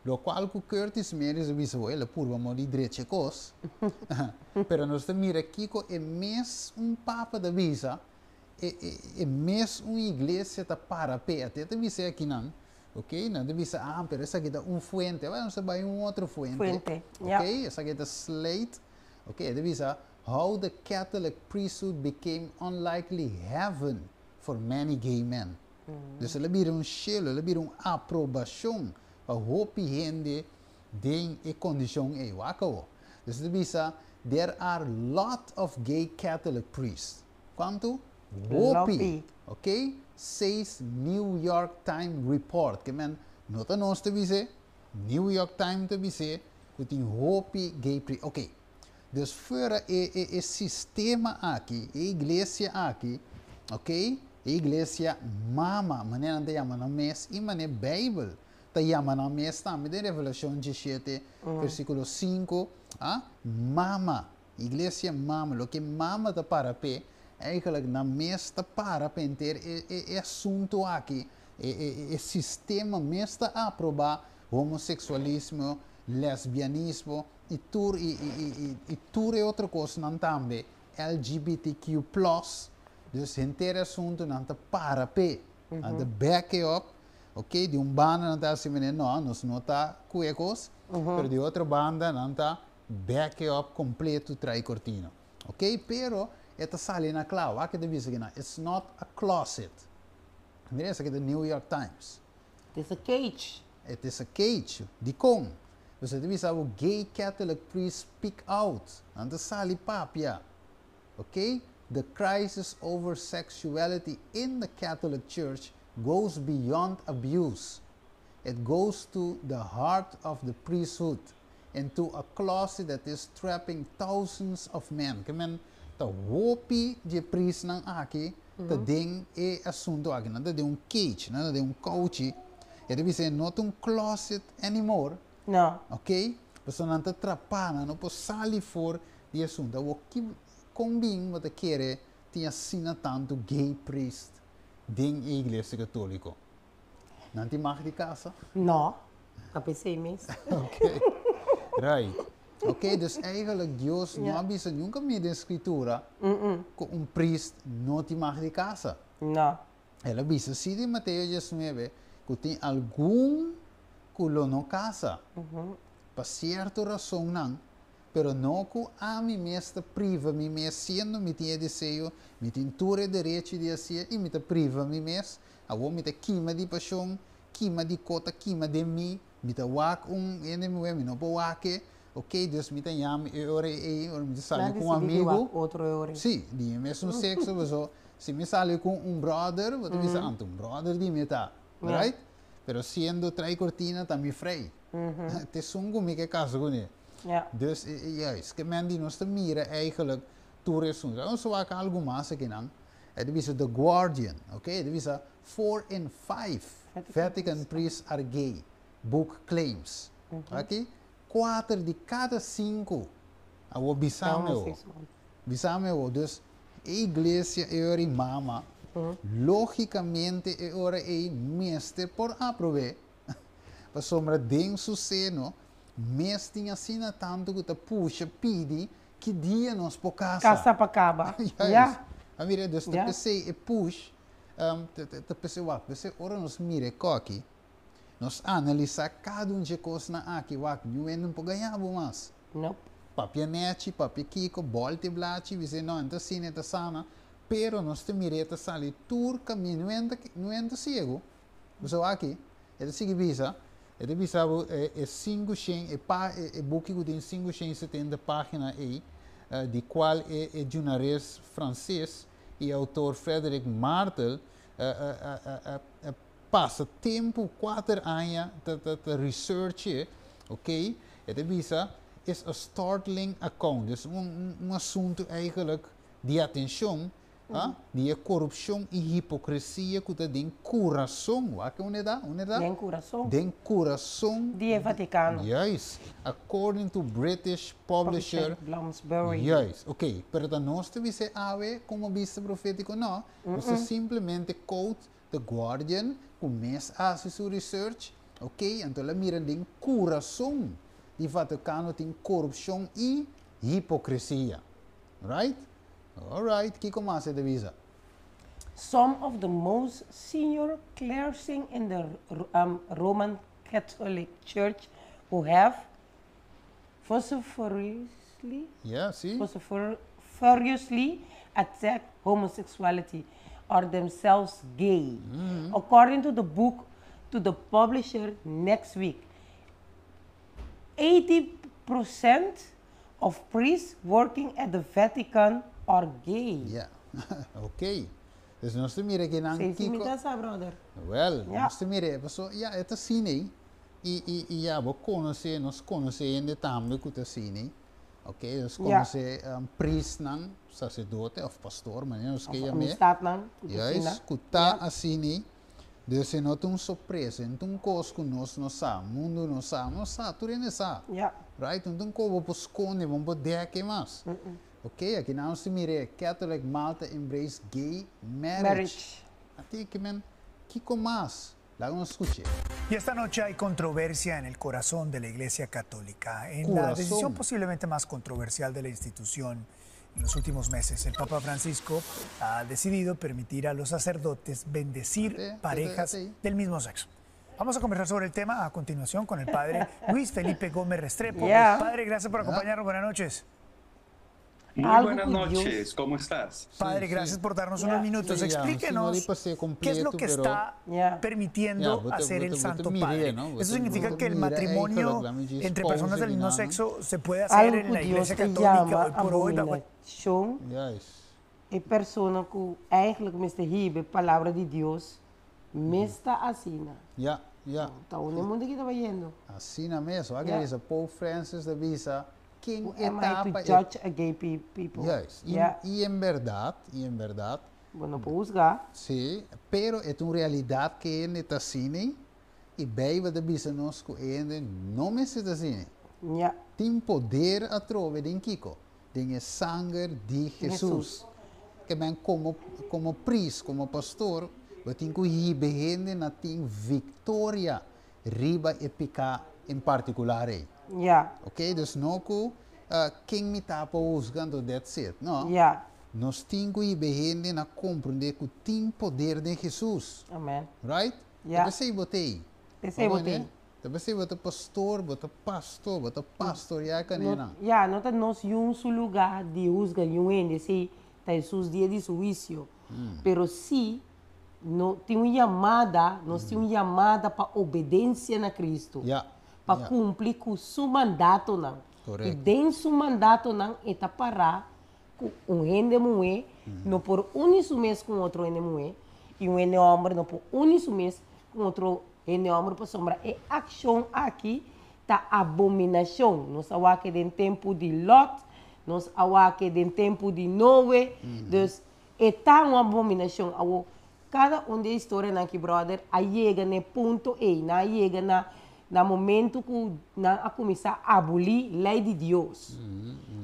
lokual ku Curtis Meris a bisa bo, el a purba mo di drecha e kos, pero nos ta mira kiko e mes un papa ta bisa, e e e mes un iglesia ta para p'e. Ate ta bisa e akinan, ok, nan ta bisa, ah, pero esaki ta un fuente. Bueno, nos ta bai un otro fuente. Fuente, ya. Ok, esaki ta Slate. Ok, e ta bisa, How the Catholic priesthood became unlikely heaven for many gay men. Dus el a bira un shelu, el a bira un aprobashon pa hopi hende den e kondishon ei. Wak awo. Dus e ta bisa, There are lot of gay Catholic priests. Kuantu? Hopi. Ok, says New York Times report. Ke men, no ta nos ta bis'é, New York Times ta bis'é ku tin hopi gay priests. Ok. Dus fuera e e e sistema aki, e iglesia aki, ok, e iglesia mama, manera nan ta yama nan mes i manera Bijbel ta yama nan mes tambe den Revelashon diesshete versíkulo sinku, ah, mama, iglesia mama, loke mama ta para p'e, eigenlijk nan mes ta para pa henter e e e asuntu aki, e e e sistema mes ta aprobá homoseksualismo, lesbianismo, i tur i i i i i tur e otro kosnan tambe, LGBTQ plus, dus henter e asuntunan ta para p'e, nan ta back e op, ok, di un banda nan ta hasi manera no, nos no ta ku e kos, pero di otro banda nan ta back e op kompleto trai kortina, ok, pero e ta sali na kla, wak e ta bisa kinan, it's not a closet, mira esaki ta New York Times. It is a cage. It is a cage. Dikon? Pasobra ta bisa bo gay Catholic priests speak out. Nan ta sali papia. Ok? The crisis over sexuality in the Catholic Church goes beyond abuse. It goes to the heart of the priesthood, into a closet that is trapping thousands of men. Ke men ta hopi dje priestnan aki ta den e asunto aki. Nan ta den un cage, nan ta den un kouchi. E ta bisa e no ta un closet anymore. No. Ok? Pasobra nan ta trapá, nan no por sali for di e asunto. Awor, ki, kon bin bo ta kere tin asina tantu gay priest den e iglesia katoliko? Nan tin mag di kasa? No, ta p'esei mes. Ok, right. Ok, dus eigenlijk Dios no a bisa nunca mi den Scritura cu un priest no tin mag di casa. No. El a bisa si den Mateo diesnuebe cu tin algun cu lo no casa pa cierto razonnan, pero no cu ami mes ta priva mi mes siendo mi tin e deseo, mi tin tur e derecho di hacié y mi ta priva mi mes, awor mi ta kima di pasion, kima di co ta kima den mi, Mi ta wak un hende muhé, mi no por wak e. Ok, dus mi ta yama e ora ei, ora mi ta sali Nan ku un disidí di amigu. wak otro e ora ei. Sí, di e mesun sekso, paso si mi sali ku un bròder, bo ta bisa, anto un bròder di mi ta, right? Pero siendo trai kortina ta mi frei. Ta esun ku mi ke kasa kuné. Dus, juist, ke men di nos ta mira eigenlijk tur esun. Nos ta wak algu mas akinan. E ta bisa The Guardian, ok, e ta bisa four in five Vatican priests are gay, book claims. Aki, kuater di kada sinku. Awor bisa mi awor, bisa mi awor, dus e iglesia e ora ei mama, logicamente e ora ei mester por aprob'é, pasobra den su seno mes tin asina tantu ku ta pusha pidi Ki dia nos por casa? Casa pa caba. Juist. Ja. A mira, dus ta Ja. pesey e push, ta, ta, ta pesey wak, pesey ora nos mira e koki, nos analisa cada un dje cosnan aki, wak, niun hende no por gaña bo mas. Nope. Papia nechi, papia kiko, bolta e blachi, bis'e no, e ta asina, e ta sana, pero nos ta mira e ta sali tur caminda, niun hende, niun hende ta ciego. Bo sa wak aki, e ta sigui bisa, E ta bisa bo e e sinku shen e pa e buki ku tin 570 página ei, di kual e e djunares franses i outor Frédéric Martel a a pasa tempu kuater aña ta ta ta research'e, oké, e ta bisa is a startling account, dus un un asuntu eigenlijk di atenshon Ah, di e korupshon i hipokresia ku ta den kurason. Wak unda e ta? Unda e ta? Den kurason. Den kurason. Di e Vatikano. Juist. According to British publisher. Publisher Bloomsbury. Juist. Oké, pero ta nos ta bisa e awe komo bista profétiko? No. Nos ta simplemente quote The Guardian ku mes a hasi su research. Oké, anto el a mira den kurason di Vatikano tin korupshon i hipokresia. Right? Alright, kiko mas e ta bisa? Some of the most senior clergy in the Roman Catholic Church who have vociferously, Yeah, si. vociferously attacked homosexuality are themselves gay. According to the book to the publisher next week, 80% of priests working at the Vatican are gay. Yeah. Ok. Dus nos ta mira kinan Sei si mi kiko. ta sa, brother. Wel, Ja. nos ta mira, paso, ja, e ta asina ei. I, i, i ja, bo konosé, nos konosé hende tambe ku ta asina ei. Ok, nos Ja. konosé um, priestnan, saserdote òf pastor, manera nos ke Of yam'é. amistadnan ku ta Juist, asina. ku ta Ja. asina ei. Dus e no ta un sorpresa, e no ta un kos ku nos no sa, mundu no sa, nos sa, tur hende sa. Ja. Right? No ta un kos bo por skonde, bo no por dèk e mas. Ok, aki nan nos ta mira e Catholic Malta embrace gay marriage. Marriage. Ati ke men, kiko mas? Laga nos skuch'é. Y esta noche hay controversia en el corazón de la Iglesia Católica. En la Corazón. decisión posiblemente más controversial de la institución en los últimos meses, el Papa Francisco ha decidido permitir a los sacerdotes bendecir Ate, ate, parejas ate. del mismo sexo. Vamos a conversar sobre el tema a continuación con el padre Luis Felipe Gómez Restrepo. Yeah. Padre, gracias por acompañarnos. Buenas noches. Muy Algo buenas cu Dios. noches, ¿cómo estás? Padre, Sí, gracias sí. por darnos Yeah. unos minutos. Sí, ya, Explíquenos si no di qué es lo completo, que pero- está Yeah. permitiendo Ya, bote- hacer el bote- bote Santo mire, Padre. ¿no? Eso Bote- significa bote que el mira, ey, matrimonio pero la entre personas del mismo esposa, sexo se puede hacer Algo en ku la Dios Iglesia te Católica llama hoy por hoy. bajo- abominacion. Juist. E persona ku eigenlijk mester hiba e palabra di Dios mes ta asina. Ja, ja. Ta unda e mundo aki ta bayendo. Asina mes. Wak Ja. bisa Pope Francis ta bisa ken Who am I to etapa e judge a gay people? Juist. I, Ja. i en berdad, i en berdad, Bo no por husga. Sí, pero e ta un realidad ku hende ta asina i Bijbel ta bisa nos ku hende no mester ta asina. Ja. Tin poder atrobe den kiko? Den e sanger di Jesus. Jesus. Ke men komo komo priest, komo pastor, bo tin ku hiba hende na tin viktoria riba e piká en partikular ei. Ja. Ok, dus no ku ken mi ta pa husga anto that's it. No. Ja. Nos tin ku hiba hende na komprendé ku tin poder den Jesus. Amen. Right? Ja. Ta p'esei bo t'ei. P'esei bo t'ei. Ta p'esei bo ta pastor, bo ta pastor, bo ta pastoriá kanenan. No, ja, no ta nos yun su lugá di husga yun hende, esei ta Jesus dia di su huisio. Pero si no tin un yamada, nos tin un yamada pa obedensia na Cristo. Ja. Pa Ja. kumpli ku su mandatonan. I den su mandatonan e ta pará ku un hende muhé no por uni su mes ku un otro hende muhé i un hende hòmber no por uni su mes ku un otro hende hòmber pasobra e akshon aki ta abominashon. Nos a wak e den tempu di Lòt, nos a wak e den tempu di Noe, dus e ta un abominashon. Awor, kada un di e historianan aki, bròder, a yega na e punto ei, nan a yega na na momento ku nan a kuminsá abolí lei di Dios.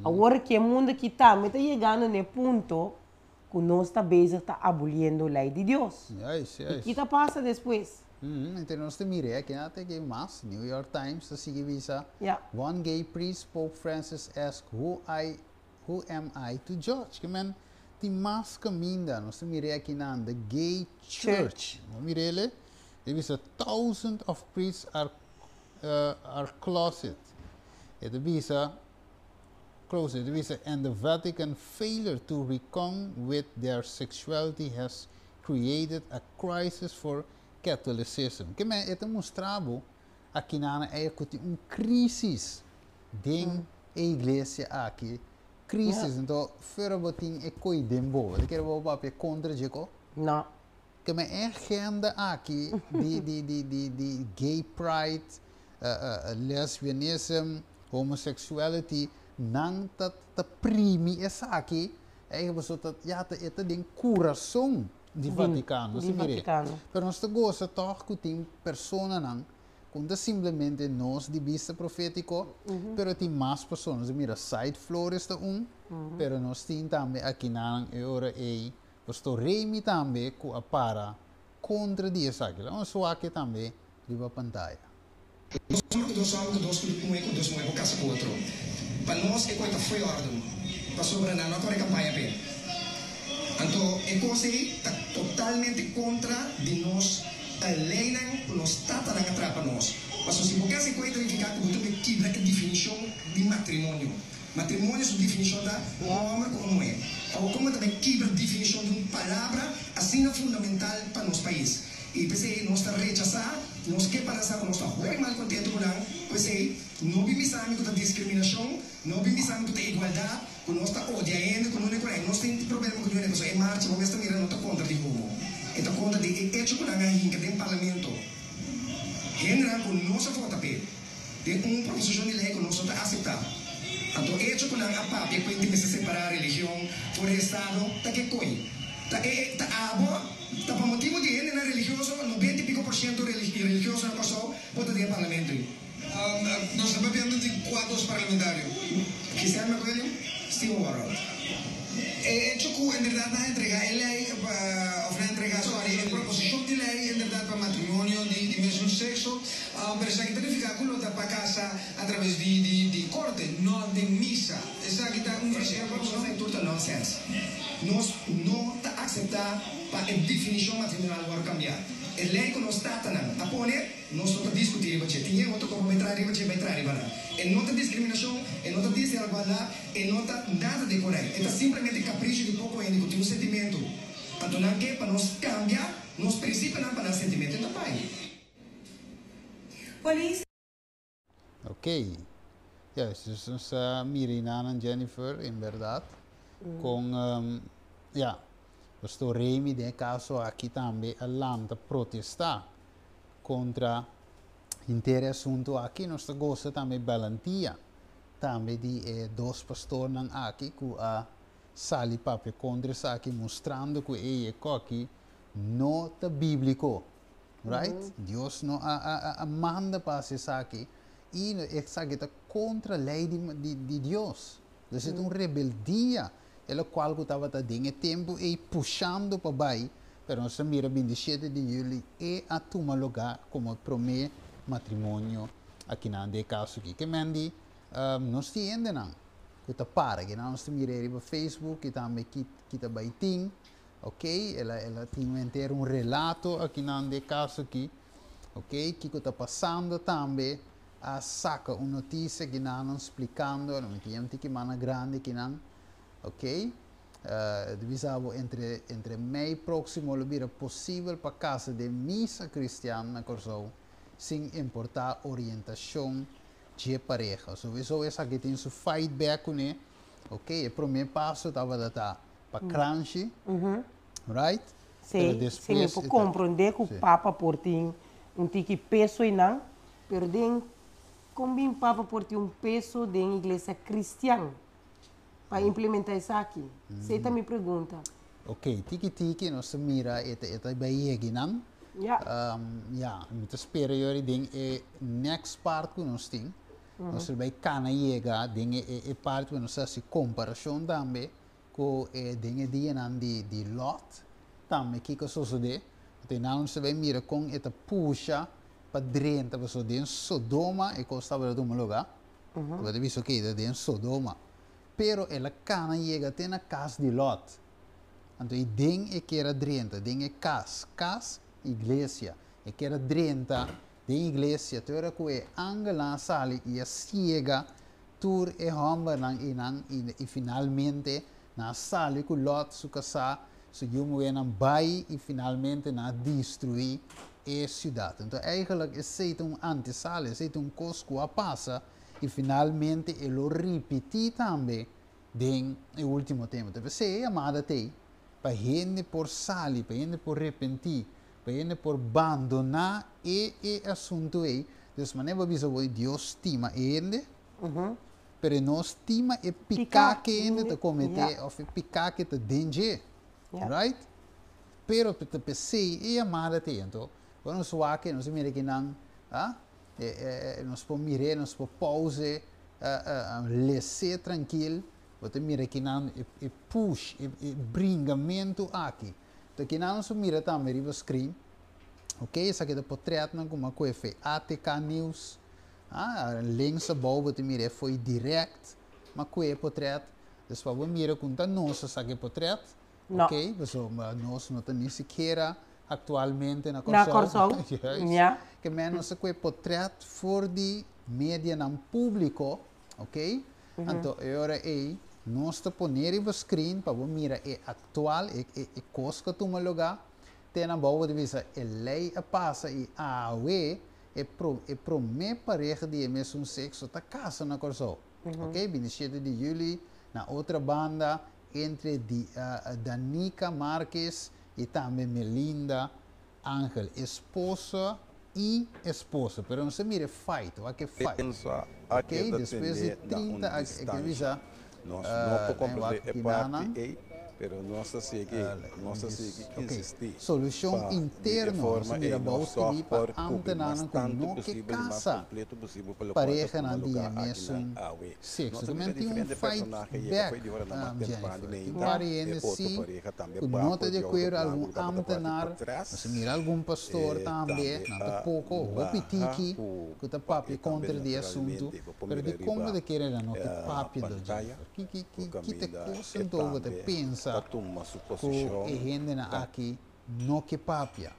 Awor ki e mundu aki tambe ta yegando na e punto ku nos ta bezig ta aboliendo lei di Dios. I ki ta pasa despues? Entre nos ta mira aki na ta ke mas. New York Times ta sigui bisa, One gay priest, Pope Francis asked who I who am I to judge? Ke men tin mas kaminda. Nos ta mira aki na the gay church. Bo mira ele? E bisa thousands of priests are are closet. E ta bisa closet. E ta bisa and the Vatican failure to reckon with their sexuality has created a crisis for Catholicism. Ke men e ta mustra bo akinan ei ku tin un crisis den e iglesia aki. Crisis, anto fuera bo tin e koi den bo. Bo ta kere bo papia kontra dje ko? No. Ke men e agenda aki di di di di di gay pride, lesbianism, homosexuality, nan ta ta primi esaki, ei pasobra ta ya ta e ta den kurason di Vatikano, si mire. Pero nos ta gosa tòg ku tin personanan ku no ta simplemente nos di bista profétiko, pero tin mas persona. Nos a mira Said Flores ta un, pero nos tin tambe akinan e ora ei Pastor Remy tambe ku a para kontra di esaki. Laga nos wak tambe riba pantaya. Dos hòmber ku dos hòmber ku dos muhé ku dos muhé por kasa ku otro. Pa nos e koi ta fo'i òrden, pasobra nan no a kore kampaña p'e. Anto e kos ei ta totalmente kontra di nos leinan ku nos tatanan a traha pa nos. Pasobra si bo kasa e koi ta nifiká ku bo ta bai kibra e definishon di matrimonio. Matrimonio su definishon ta un hòmber ku un muhé. Awor komo ta bai kibra definishon di un palabra asina fundamental pa nos pais? I p'esei nos ta rechasá, nos ke pa nan sa ku nos ta hopi mal kontentu ku nan, p'esei no bin bisa mi ku ta diskriminashon, no bin bisa mi ku ta igualdat, ku nos ta odia hende, ku nunde ku nan. Nos tin problema ku hende, pasobra e marcha bo mes ta mira no ta kontra di homo, e ta kontra di e echo ku nan a hinka den parlamento hendenan ku nos a vota p'e, den un proposishon di lei ku nos no ta aseptá. Anto echo ku nan a papia ku hende mester separá religion for di estado ta ke koi? Ta e ta abo? Ta pa motibu di hendenan religioso, nobenta i piko por siento religioso na Kòrsou por ta den e parlamento ei. Nos ta papiando di kua dos parlamentario? Christian McWilliam, Steven Warhout. E echo ku en bèrdat nan a entregá e lei pa, òf nan a entregá, sòri, e proposishon di lei en bèrdat pa matrimonio di di mesun sekso, pero esaki ta nifiká ku lo ta pa kasa atraves di di di korte, no den misa. Esaki ta un E proposishon ei tur ta nònsèns. Nos no ta akseptá pa e definishon matrimonial wòrdu kambiá. E lei ku nos tatanan a pone, nos no ta diskutí riba dje. Tin e otro kos pa bai traha riba dje, bai traha riba nan. E no ta diskriminashon, e no ta desigualdat, e no ta nada di por ei. E ta simplemente kapricho di poko hende ku tin un sentimentu. Anto nan ke pa nos kambia nos prinsipionan pa nan sentimentu. E ta bai. Polis. Ok. Juist, dus nos ta mira hinanan Jennifer, en berdad, con, ja, Pastor Remy den e caso aki tambe a lanta protesta contra henter e asunto aki. Nos ta goza tambe balantia tambe di e dos pastornan aki cu a sali papia contra esaki, mustrando cu ey e coki no ta biblico. Right? Dios no a a a manda pa hasi esaki i esaki ta kontra lei di di di Dios. Dus e ta un rebeldia e lokual ku tabata den e tempu ei pushando pa bai, pero nos ta mira 27 di juli e a tuma lugá komo e promé matrimonio akinan den e kaso aki. Ke men di nos tin hendenan ku ta para, kinan nos ta mira ei riba Facebook i tambe ki ki ta bai tin. Ok, el a el a tin henter un relato akinan di e kaso aki. Ok, kiko ta pasando tambe a saka un notisia akinan nan splikando, no mi tin un tiki mana grandi akinan. Ok, e ta bisa bo entre entre mei próksimo lo bira posibel pa kasa den misa kristian na Kòrsou sin importá orientashon. dje pareha. Sowieso esaki tin su fight back kuné. Ok, e promé paso tabata ta pa kranshi, right? Sí, sí, mi por komprondé ku papa por tin un tiki peso einan, pero den kon bin papa por tin un peso den iglesia kristian pa implementá esaki? Esei ta mi pregunta. Ok, tiki tiki nos ta mira e ta e ta bai yega einan. Ya. Ya, mi ta spera yori den e next part ku nos tin, nos ta bai kana yega den e e parti ku nos ta hasi komparashon tambe Ku e den e dianan di di Lot tambe kiko a sosodé? Anto e nan ta bai mira kon e ta pusha pa drenta, pasobra den Sodoma e kos tabata tuma lugá. Tabata bisa oke, ta den Sodoma. Pero el a kana yega te na kas di Lot. Anto i den e kier a drenta, den e kas, kas, iglesia, e kier a drenta den iglesia te ora ku e angelnan a sali i a siega Tur e hòmbernan einan i finalmente nan a sali ku Lòt, su kasá, su yu muhénan bai i finalmente nan a destruí e siudat. Anto eigentlik esei ta un antesala, esei ta un kos ku a pasa i finalmente e lo ripití tambe den e último tempu. Ta p'esei e yamada t'ei pa hende por sali, pa hende por repentí, Pa hende por bandoná e e asuntu ei. Dus manera bo a bisa bo, Dios stima e hende, pero e no stima e piká ku e hende ta kometé òf e piká ku ta den dje. Right? Pero ta p'esei e yamada ta ei. Anto, ora nos wak, nos a mira kinan, ah, nos por mir'é, nos por pouse, les'é trankil, bo ta mira kinan e push, e bringamentu aki. Ta kinan nos a mira tambe riba screen. Ok, esaki ta potretnan ku a kohe fe ATK News. Ah, links abou bo ta mira e foi direct m'a kohe e potret. Dus pa bo mira ku no ta nos a saka e potret. No. Ok, pasobra nos no ta ni sikiera aktualmente na Na Kòrsou. Kòrsou, Juist. ja. Ke men nos a kohe potret for di medianan públiko. Ok, anto e ora ei nos ta pone riba screen pa bo mira e actual, e e e cos cu a tuma lugar, te na bou bo ta bisa e ley a pasa y awe e pro e prome pareha di e mesun sexo ta casa na Corsou. Ok, 27 di juli na otra banda entre di Danica Marquez y tambe Melinda Angel, esposa y esposo, pero nos a mira e fight, wak e fight. Pensa a Ok, keda despues di tene na un 30 a ke distansha. bisa, Nos no por eh, comprende wak e kinanan. parti ei, pero nos ta sigui, nos ta sigui Ok, insisti solucion pa di e interno, nos a forma mira ei bou nos tòg skibi pa por kubri mas ambtenanan ku tantu no ke posibel i mas kasa kompleto posibel pa lokual ta tuma parehanan di e lugá akinan mesun awe. Nos sexo. ta Ku mira men tin un diferente fight personahe yega back, fo'i di ora nan mas tempran Jennifer. di Tin meinta, par di e hende otro si pareha tambe ku no bako ta di di outo akuerdo, blanku algun ku tabata parti ambtenar, patras. nos a mira algun pastor E tambe, tambe nan ta a poko, hopi baha tiki, ku ku ta pa papia e tambe kontra di e asuntu, naturalmente bo por pero mira dikon bo riba ta kere nan no ke papia do, pantaya Jennifer? Ki ki ku ki ki ta kaminda kos e anto bo ta tambe pensa ta tuma su ku posishon e hendenan ta aki no ke papia?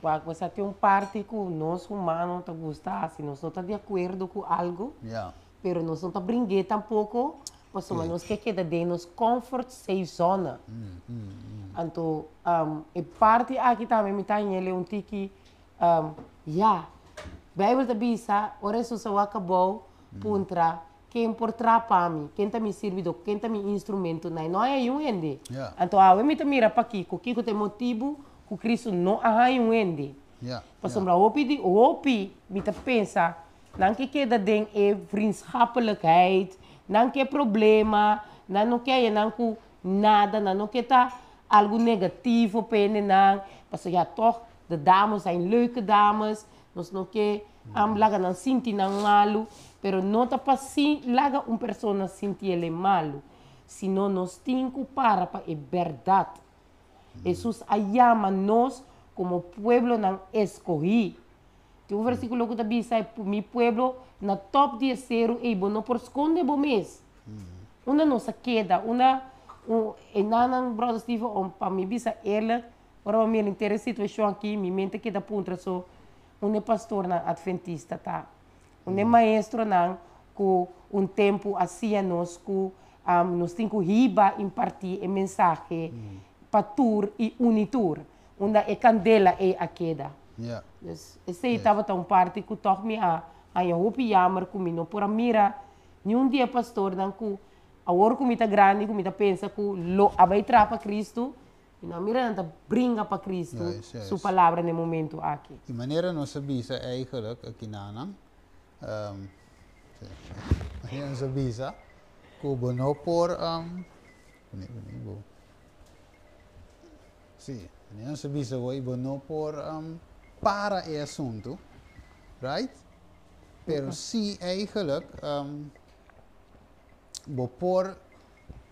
Wak, bo sa tin un parti ku nos humano ta gusta hasi, nos no ta di akuerdo ku algu, Ya. pero nos no ta bring'é tampoko, pasobra nos ke keda den nos comfort safe zona. Anto, e parti aki tambe mi ta hañ'el un tiki, ya, Bijbel ta bisa, ora Hesus a wak abou, puntra, Ken por traha pa mi? Ken ta mi sirbidó? Ken ta mi instrumento? Nai no a haña un hende. Anto awe mi ta mira pakiko, kiko ta e motibu ku Kristu no a haña un hende. Pasobra hopi di hopi mi ta pensa, nan ke keda den e vriendschappelijkheid, nan ke problema, nan no ke haña nan ku nada, nan no ke ta algu negativo pa hendenan, pasobra ya tòg de dames zijn leuke dames, Nos no ke laga nan sinti nan malu, pero no ta pa laga un persona sinti el e malu, sino nos tin ku para pa e bèrdat. Hesus a yama nos komo pueblonan eskohí. Tin un versíkulo ku ta bisa, Mi pueblo na tòp di e seru ei bo no por skonde bo mes. Unda nos a keda? Unda e nannan, bròder Steven, pa mi bisa eerlijk, Ora bo mira henter e situashon aki, mi mente keda puntra so, unda e pastornan adventista ta? Unda e maestronan ku un tempu a siña nos ku nos tin ku hiba impartí e mensahe pa tur i uni tur? Unda e kandela ei a keda? Dus esei tabata un parti ku tòg mi a Haña hopi yamer ku mi no por a mira niun di e pastornan ku awor ku mi ta grandi ku mi ta pensa ku lo a bai traha pa Cristo, mi no a mira nan ta bringa pa Cristo su palabra na e momento aki. Di manera nos a bisa eigenlijk aki nanan, manera nos a bisa ku bo no por, Sí, manera nos a bisa hoy, bo no por para e asuntu, right? Pero sí eigenlijk bo por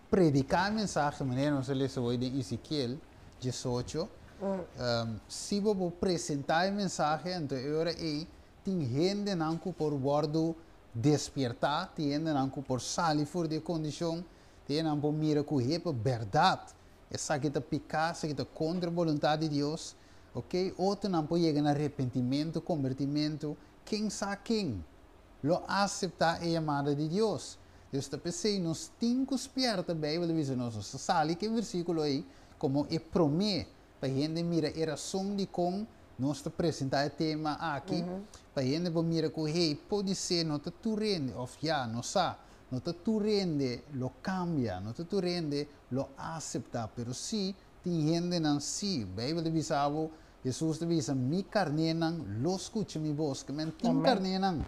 prediká e mensahe manera nos a lesa hoy den Ezekiel 18. Si bo por presentá e mensahe, anto e ora ei tin hendenan ku por wòrdu despiertá, tin hendenan ku por sali for di e kondishon, tin hendenan por mira ku hepa bèrdat Esaki ta piká, esaki ta kontra boluntat di Dios. Oke, otronan por yega na repentimentu, kombertimentu. Ken sa ken lo aseptá e yamada di Dios? Dios ta p'esei nos tin ku spièrta. Beibel ta bisa nos, nos ta sali ku e versíkulo ei komo e promé pa hende mira e rason dikon nos ta presentá e tema aki, pa hende por mira ku, hey, podisé no ta tur hende, òf ya, nos sa, no ta tur hende lo kambia, no ta tur hende lo aseptá, pero sí tin hendenan sí. Beibel ta bisa bo, Hesus ta bisa, Mi karnénan lo skucha mi bos. Ke men tin karnénan.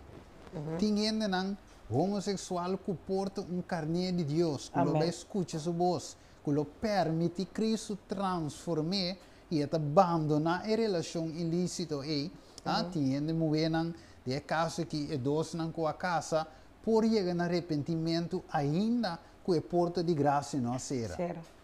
Tin hendenan homoseksual ku por ta un karné di Dios, ku lo bai skucha su bos, ku lo permití Kristu transform'é i e ta bandoná e relashon ilísito ei. Ah, tin hende muhénan, den e kaso akí e dosnan ku a kasa, por yega na repentimentu ainda ku e porta di grasia no a sera.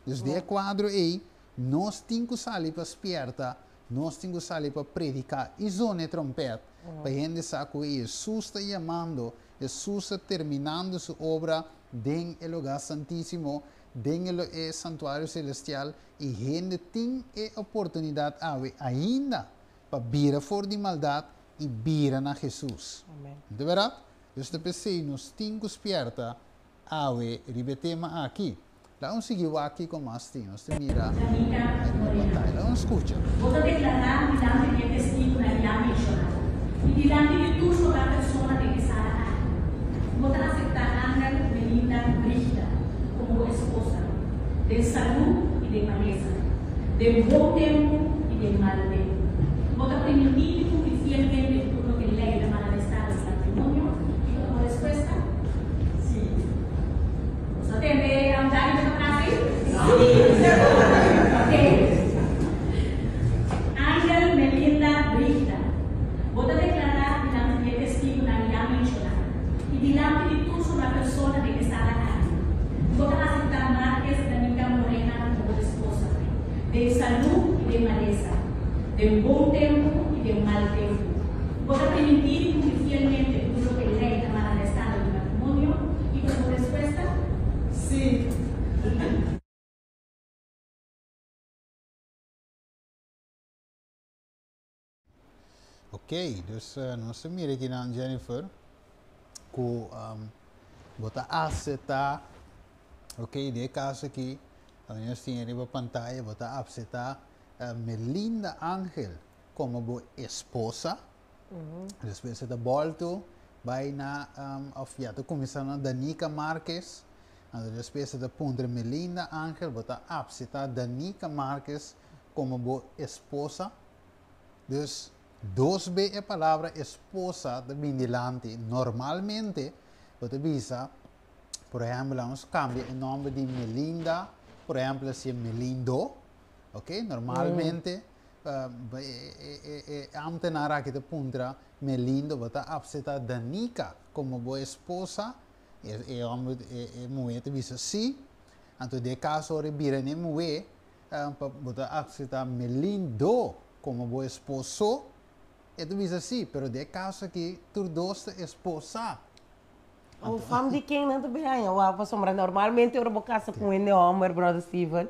Dus den e kuadro ei, nos tin ku sali pa spièrta, nos tin ku sali pa prediká i zona e tròmpèt, pa hende sa ku Hesus ta yamando, Hesus ta terminando su obra den e lugá santísimo, den e santuario selestial, i hende tin e oportunidat awe ainda pa bira for di maldat i bira na Hesus. No ta bèrdat? Dus ta p'esei nos tin ku spièrta Awe riba e tema aki. Laga nos sigui wak kiko mas tin. Nos ta mira Danica riba Morena. pantaya. Laga nos skucha. Bo ta deklará dilanti di e testigunan ya menshoná i dilanti di tur sobrá persona den e sala aki, ku bo ta aseptá Angel Melinda Brigida komo bo esposa, den salú i den malesa, den bon tempu i den mal tempu. Bo ta primintí di kumpli fielmente ku tur loke lei ta manda den estado di matrimonio? Kiko ta bo respuesta? Sí. Boso a tende Dani ta patras ei? Sí! Ok. Angel Melinda Brigida, bo ta deklará dilanti di e testigunan ya menshoná i dilanti di tur sobra persona den e sala aki, ku bo ta aseptá Marques Danica Morena komo bo esposa, den salú i den malesa, den bon tempu i den mal tempu. Bo ta primintí di kumpli fielmente ku tur loke lei ta manda na estado di matrimonio? Kiko ta bo respuesta? Sí. Ok, dus nos ta mira akinan Jennifer ku bo ta aseptá, ok, den e kaso aki nos tin riba pantaya bo ta aseptá Melinda Angel komo bo esposa, despues e ta bolto bai na of ya ta kuminsá na Danica Marquez, anto despues e ta puntra Melinda Angel bo ta apseptá Danica Marquez komo bo esposa? Dus dos be e palabra esposa ta bin dilanti, normalmente bo ta bisa por ehèmpel nos kambia e nòmber di Melinda por ehèmpel a siña Melindo, ok, normalmente E ambtenaar aki ta puntra Melindo, bo ta apseptá Danica komo bo esposa? E hòmber, e muhé ta bisa sí. Anto den e kaso ora e bira n'e muhé, bo ta apseptá Melindo komo bo esposo? E ta bisa sí, pero den e kaso aki tur dos ta esposá. Un fam di ken nan ta bin haña wak pasobra normalmente ora bo kasa ku un hende hòmber brother Steven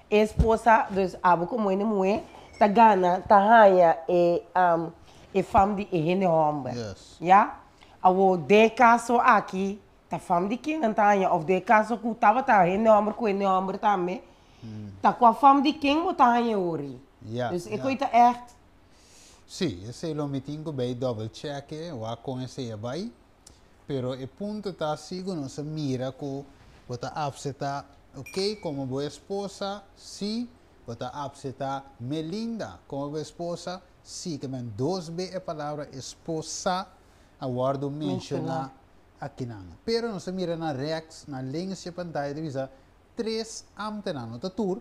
e esposa dus abo komo hende muhé ta gana ta haña e e fam di e hende hòmber ya awor den e kaso aki ta fam di ken nan ta haña òf den e kaso ku tabata hende hòmber ku hende hòmber tambe ta kua fam di ken bo ta haña e ori dus e koe ta ègt. Sí, esei lo mi tin ku bai double check e, wak kon esei a bai. Pero e punto ta si ku nos a mira ku bo ta apseta ok komo bo esposa, sí, bo ta apseta Melinda komo bo esposa, sí. Ke men dos be e palabra esposa a wòrdu menshoná akinan. Pero nos a mira na rèks, na links dje pantaya ta bisa tres ámtenan, no ta tur.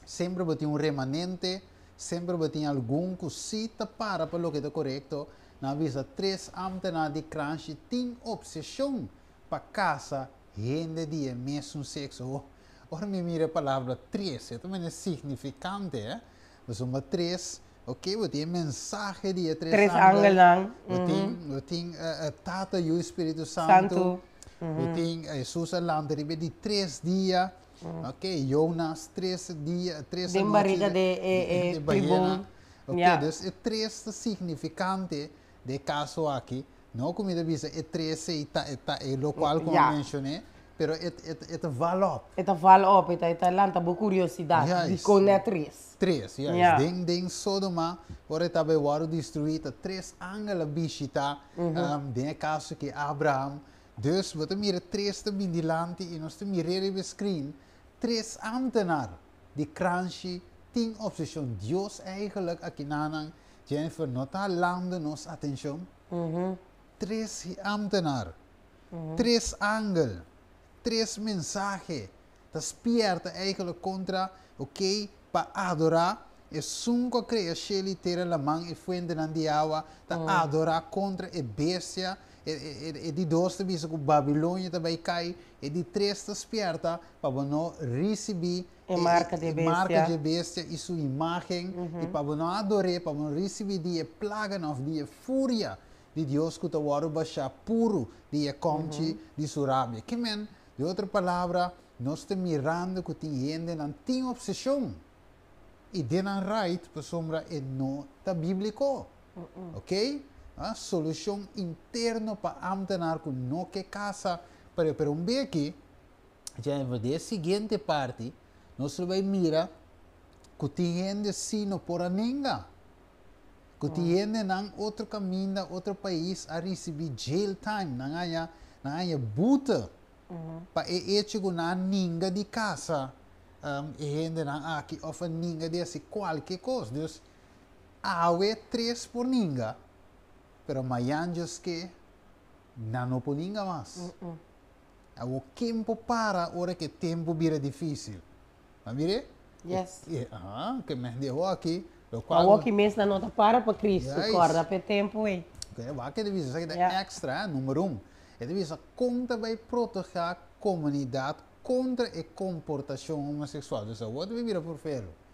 Semper bo tin un remanente, semper bo tin algun ku sí ta para pa loke ta korekto. Nan a bisa tres ámtenar di Kranshi tin opseshon pa kasa hende di e mesun sekso. Ora mi mira e palabra tres, e ta mene signifikante, eh. Pasobra tres, ok, bo tin e mensahe di e tres Tres angel, angelnan, bo tin, bo tin Tata, Yu i Spiritu Santu, Santu, bo tin Hesus a lanta riba e di tres dia. Ok, Jonas tres dia, tres Den anochi barriga de e, e de ballena. tribon. Ok, Ja. dus e tres ta significante de e caso aki. No cu mi ta bisa e tres ei ta e ta e locual cu mi Ja. mencione, pero e e e ta val op. E ta val op, e ta e ta lanta bo curiosidad. Juist. Dicon net tres? Tres, juist. Ja. Den den Sodoma, ora e tabata wordo destrui, ta tres angel a bishita, den e caso aki Abraham, Dus bo ta mira tres ta bin dilanti i nos ta mir'é riba e screen, tres ambtenaar di Kranshi tin opseshon. Dios eigenlijk akinanan, Jennifer, no ta halando nos atenshon? Tres ambtenaar, tres angel, tres mensahe ta spierta eigenlijk kontra, oké, pa adorá Esun ku a krea shelu i tera, laman i fuentenan di awa, ta adorá kontra e bestia. E di dos ta bisa ku Babilonia ta bai kai. E di tres ta spièrta pa bo no risibí e marka di e bestia, marka di e bestia i su imágen, i pa bo no ador'é, pa bo no risibí di e plaganan òf di e furia di Dios ku ta wòrdu bashá puru di e kòmchi di su rabia. Ke men, di otro palabra, nos ta mirando ku tin hendenan tin opseshon. I den nan right pasobra e no ta bíbliko. Ok? Solushon interno pa ámtenar ku no ke kasa. Pero pero un beki, Jennifer, den e siguiente parti nos lo bai mira ku tin hende sí no por a nenga. Ku tin hendenan otro kaminda, otro pais a risibí jail time, nan haña nan haña bute pa e echo ku nan a ninga di kasa e hendenan aki òf a ninga di hasi kualke kos. Dus, awe tres por ninga, pero mayan djos ke nan no por ninga mas. Awor ken por para ora ku e tempu bira difísil? Nan mir'é? Yes. Aha, ke men di awor aki, lokual. Awor ki mes nan no ta para pa Kristu, kòrda pa e tempu ei. Oke, wak e ta bisa, esaki ta èkstra, number un. E ta bisa kon ta bai protehá komunidat kontra e komportashon homoseksual. Dus awor ta bai bira por fero.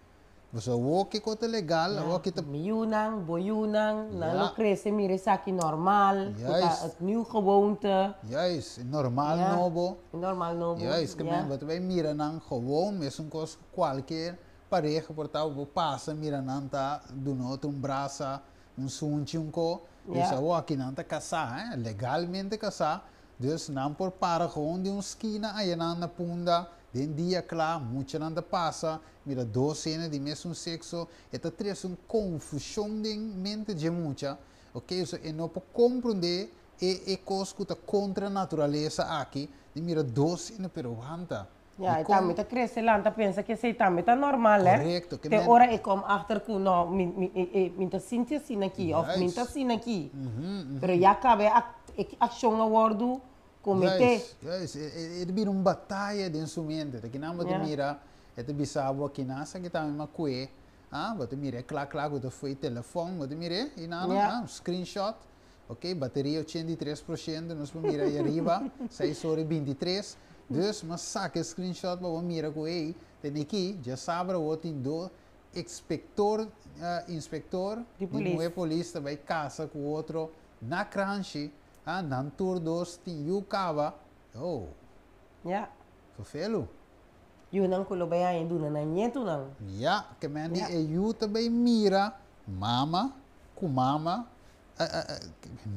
Dus awor kiko ta legal, awor ki ta. Mi yunan, bo yunan, nan lo krese mira esaki normal, ku ta het nieuw gewoonte. Juist, e normal nobo. E normal nobo, Juist, ke men bo ta bai mira nan gewoon mesun kos ku kualkier pareha por ta, bo pasa mira nan ta duna otro un brasa, un sunchi, un ko. Dus awor aki nan ta kasá, legalmente kasá, Dus nan por para gewoon den un skina ayanan na Punda, den dia kla, muchanan ta pasa, mira dos hende di mesun sekso, e ta trese un konfushon den mente dje mucha, ok, so e no por komprondé e e kos ku ta kontra naturalesa aki, di mira dos hende, pero wanta, Ja, e dikon? tambe ta krese lanta pensa ku esei tambe ta normal, hè. Korekto, ke Te men. ora e kom achter ku no, mi mi e e mi ta sinti asina aki òf mi ta Juist. asina aki. Pero ya kaba e ak e akshon a wòrdu kometé. Juist, juist. E e e ta bira un bataya den su mente. Ta kinan bo ta mira, e ta bisa bo akinan esaki tambe mi a kue, ah, bo ta mira e kla kla ku ta fo'i telefòn, bo ta mir'é i nan, ah, screenshot, Ok, bateria 83%, nos por mira ahí ariba, 6 ora y 23. Dus, mas saca e screenshot pa bo mira cu hey, tene aki, djasabra awor tin do inspector, inspector Di di polis. muhe polis ta bay casa cu otro na Kranshi, ah, nan tur dos tin yu caba, oh. Ja. Vervelu. Yunan cu lo bay haña duna nan ñetunan. Ja, ke men di Ja. e yu ta bay mira mama cu mama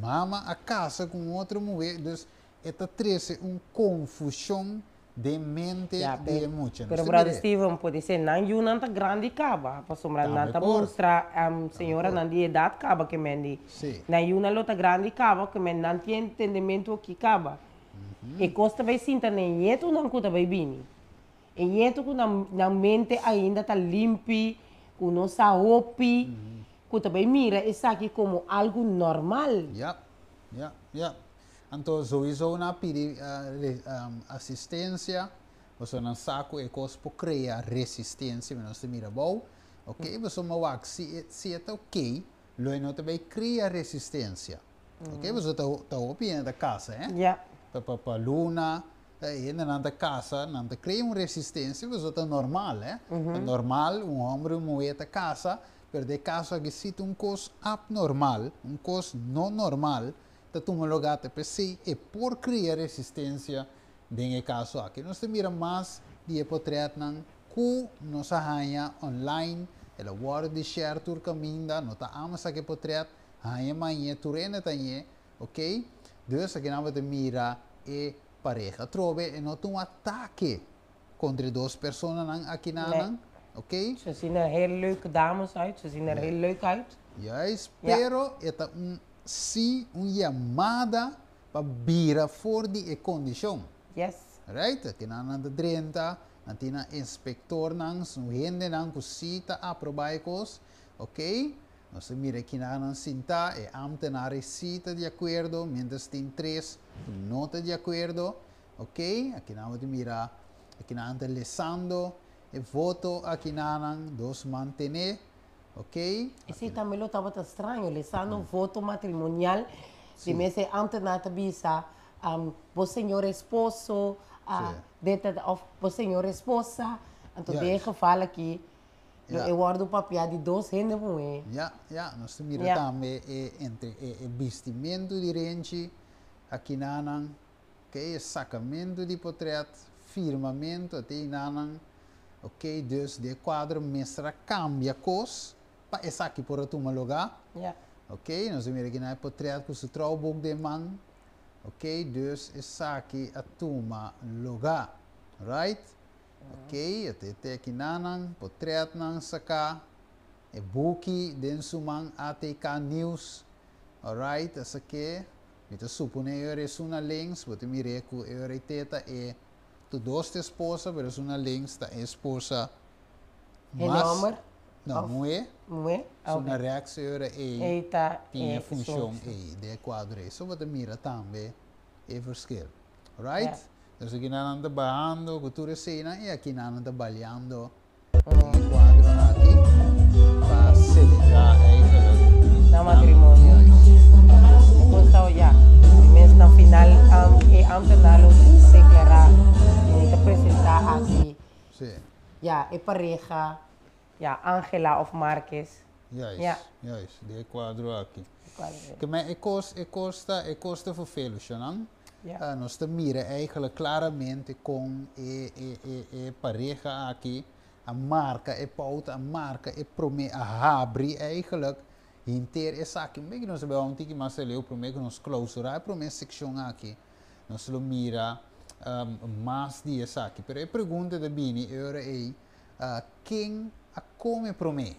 Mama a casa cu un otro muher, dus e ta trece un confusion Den mente di e mucha. Pero brother Steven, podise nan yunan ta grandi kaba, pasobra nan ta mustra señoranan di edat kaba ke men di. Nan yunan lo ta grandi kaba ke men nan tin entendementu aki kaba. E kos ta bai sinta na e ñetunan ku ta bai bini. E ñetu ku nan mente ainda ta limpi, ku no sa hopi, ku ta bai mira esaki komo algu normal. Ya, ya, ya. Anto souiso nan a pidi asistencia, pasobra nan sa cu e cos por crea resistencia, mi nos ta mira abou, ok, pasobra mi wak si si e ta ok, lo e no ta bay crea resistencia, ok, pasobra ta ta hopi hende ta casa he, pa pa pa luna hendenan ta casa, nan ta crea un resistencia pasobra ta normal he, ta normal un homber y un muher ta casa, pero den e caso aki si ta un cos abnormal, un cos no normal, ta tuma lugá ta p'esei e por kria resistensia den e kaso aki. Nos ta mira mas di e potrètnan ku nos a haña online, el a wòrdu di share tur kaminda, no ta ama saka e potrèt, haña mañe, tur hende ta hañ'é, ok. Dus aki nan bo ta mira e pareha. Atrobe e no ta un atake kontra e dos personanan akinanan, ok. Ze zien er heel leuke dames uit, ze zien er heel leuk uit. Juist, pero e ta un Sí, un yamada pa bira for di e kondishon. Yes. Right? Akinan nan ta drenta, nan tin nan inspektornan, su hendenan ku sí ta aprobá e kos. Ok, nos ta mira kinan nan sintá, e ámtenar ei sí ta di akuerdo, miéntras tin tres ku no ta di akuerdo. Ok, akinan bo ta mira, akinan nan ta lesando e voto akinanan, dos mantené. Ok. Esei tambe lo tabata straño, lesando un voto matrimonial, di mes e ambtenaar ta bisa, bo señor esposo a dit dat, of bo señor esposa, anto den e geval aki lo e wordo papia di dos hende muhé. Ya, ya, nos ta mira tambe e entre e bistimentu di renchi akinanan, ok, e sakamentu di potret, firmamentu, ate inanan. Ok, dus di e kuadro mester a kambia kos pa esaki por a tuma lugá. Ja. Ok, nos a mira aki na e potret ku su trouwboek den man. Ok, dus esaki a tuma lugá. Right? Ok, e ta e tekenanan, potretnan saká, e buki den su man, ATK Nieuws. Alright, esaki, mi ta suponé e ora esun na links, bo ta mir'é ku e ora ei te ta e Tu dos ta esposa, pero esun na links ta esposa E mas. nomber? No, Of muhé. muhé? Esun Ok. na rechts e ora ei Ei ta tin e e funcion esun. ei den e cuadro ei. So bo ta mira tambe e verschil. Right? Ja. Dus akinan nan ta bahando cu tur eseinan y akinan nan ta baliando den e cuadro aki pa celebra eigenlijk Nan nan matrimonio. juist. E cos ta ya. Di mes na final e ambtenaar lo declara y ta presenta aki Sí. ya e pareha ya Angela of Marques. Juist, Ja. juist, den e cuadro aki. E cuadro ei. Ke men e cos, e cos ta, e cos ta vervelend, nan. Ja. Nos ta mira eigenlijk claramente con e, e, e, e pareha aki a marca e pauta, a marca e prome, a habri eigenlijk henter esaki. Un beki nos ta bai un tiki mas aleu prome cu nos clausura e prome seccion aki. Nos lo mira mas di esaki. Pero e pregunta ta bini e ora ey, ken a come prome?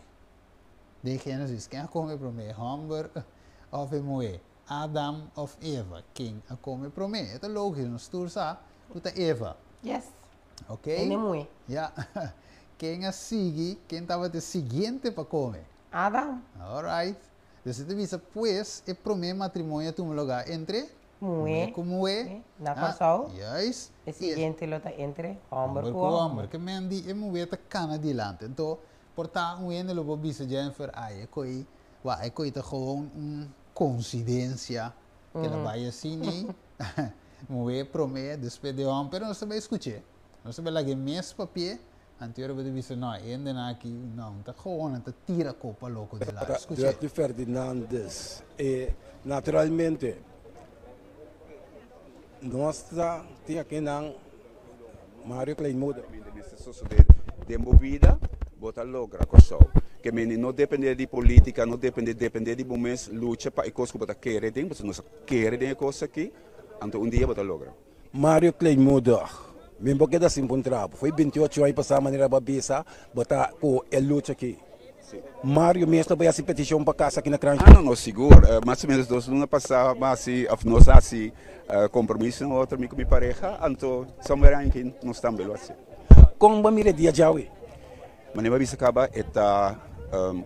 Den Genesis, ken a come prome, homber of e muhe? Adam of Eva, ken a come prome? E ta logisch, nos tur sa cu ta Eva. Yes. Ok? Hende muhe. Ja. Ken a sigui, ken tabata e siguiente pa come? Adam. Alright. Dus e ta bisa, pues, e prome matrimonio a tuma lugar entre Muhe. cu muhe. Na Kòrsou. Juist. E siguiente lo ta entre hòmber Hòmber ku ku hòmber. hòmber. Ke men di e muhe ta kana dilanti. Anto, por ta un hende lo por bisa Jennifer, ai, e ko'i, wak, e ko'i ta gewoon un Coincidencia que la bay asina muhe prome despues de hom pero nos ta bay scuche nos ta bay laga e mes papie anto ora bo ta bisa no e hendenan aki no ta gewoon nan ta tira copa loco di laga scuche. Dirty Ferdinandus e naturalmente nos ta tin akinan Mario Kleinmoeder. Mester sosode den bo bida, bo ta logra Kòrsou. Ke mende no depende di politika, no depende, depende di bo mes lucha pa e kos ku bo ta kere den, pasobra nos a kere den e kos aki, anto un dia bo ta logra. Mario Kleinmoedig. Mi bo keda sin puntra bo. Foi 28 aña pasá manera bo a bisa bo ta ku e lucha aki. Mario mes ta bai hasi petishon pa kasa aki na Kranshi? Ah no no sigur. Mas o menos dos luna pasá bo a hasi òf nos a hasi kompromiso na otro mi ku mi pareha anto somewhere aña nos tambe lo hasi. Kon bo a mira e dia djawe? Manera bo a bisa kaba e ta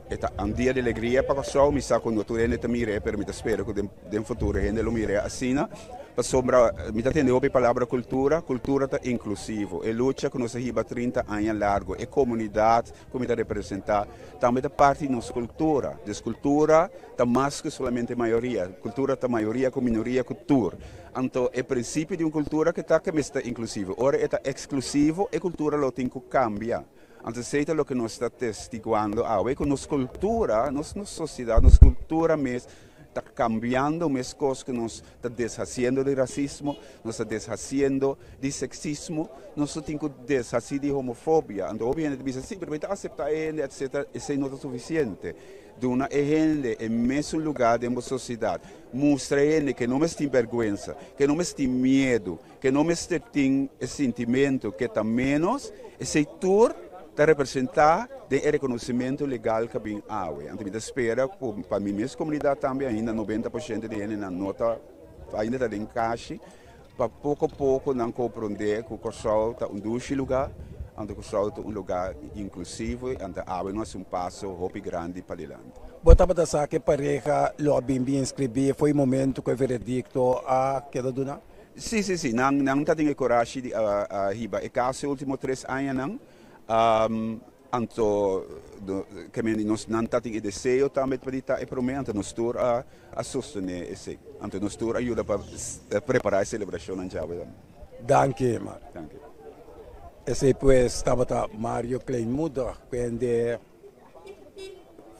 e ta un dia di alegria pa Kòrsou. Mi sa ku no tur hende ta mir'é pero mi ta spera ku den futuro hende lo mir'é asina pasobra mi ta tende hopi palabra kultura, kultura ta inklusivo. E lucha ku nos a hiba 30 aña largu, e komunidat ku mi ta representá tambe ta parti di nos kultura. Dus kultura ta mas ku solamente mayoria, kultura ta mayoria ku minoria ku tur. Anto e prinsipio di un kultura ke ta ke mester ta inklusivo. Ora e ta eksklusivo e kultura lo tin ku kambia. Anto esei ta loke nos ta testiguando awe, ku nos kultura, nos nos sosiedat, nos kultura mes ta kambiando meskos ku nos ta deshasiendo di rasismo, nos ta deshasiendo di seksismo, nos lo tin ku deshasí di homofobia. Anto hopi hende ta bisa, si, pero mi ta aseptá e hende, etsetera. Esei no ta sufisiente. Duna e hende e mesun lugá den bo sosiedat. Mustra e hende ke no mester tin bèrgwensa, ke no mester tin miedu, ke no mester tin e sintimentu ke ta ménos. Esei tur ta representá den e rekonosementu legal ku a bin awe. Anto mi ta spera ku pa mi mes komunidat tambe ainda 90% di hendenan no ta ainda ta den kashi. Pa poko poko nan komprondé ku Kòrsou ta un dushi lugá, anto Kòrsou ta un lugá inklusivo i anto awe nos hasi un paso hopi grandi padilanti. Bo tabata sa ku e pareha lo a bin bin inskribí for e momento ku e veredikto a keda duná? Sí, sí, sí. Nan nan ta tin e kurashi di a hiba e kaso e último tres añanan. Anto ke men di nos nan ta tin e deseo tambe pa di ta e prome, anto nos tur a a sostene esey. Anto nos tur a yuda pa prepara e celebracionnan djawe tambe. Danki, Mario. Danki. Esey pues tabata Mario Kleinmoedig, kende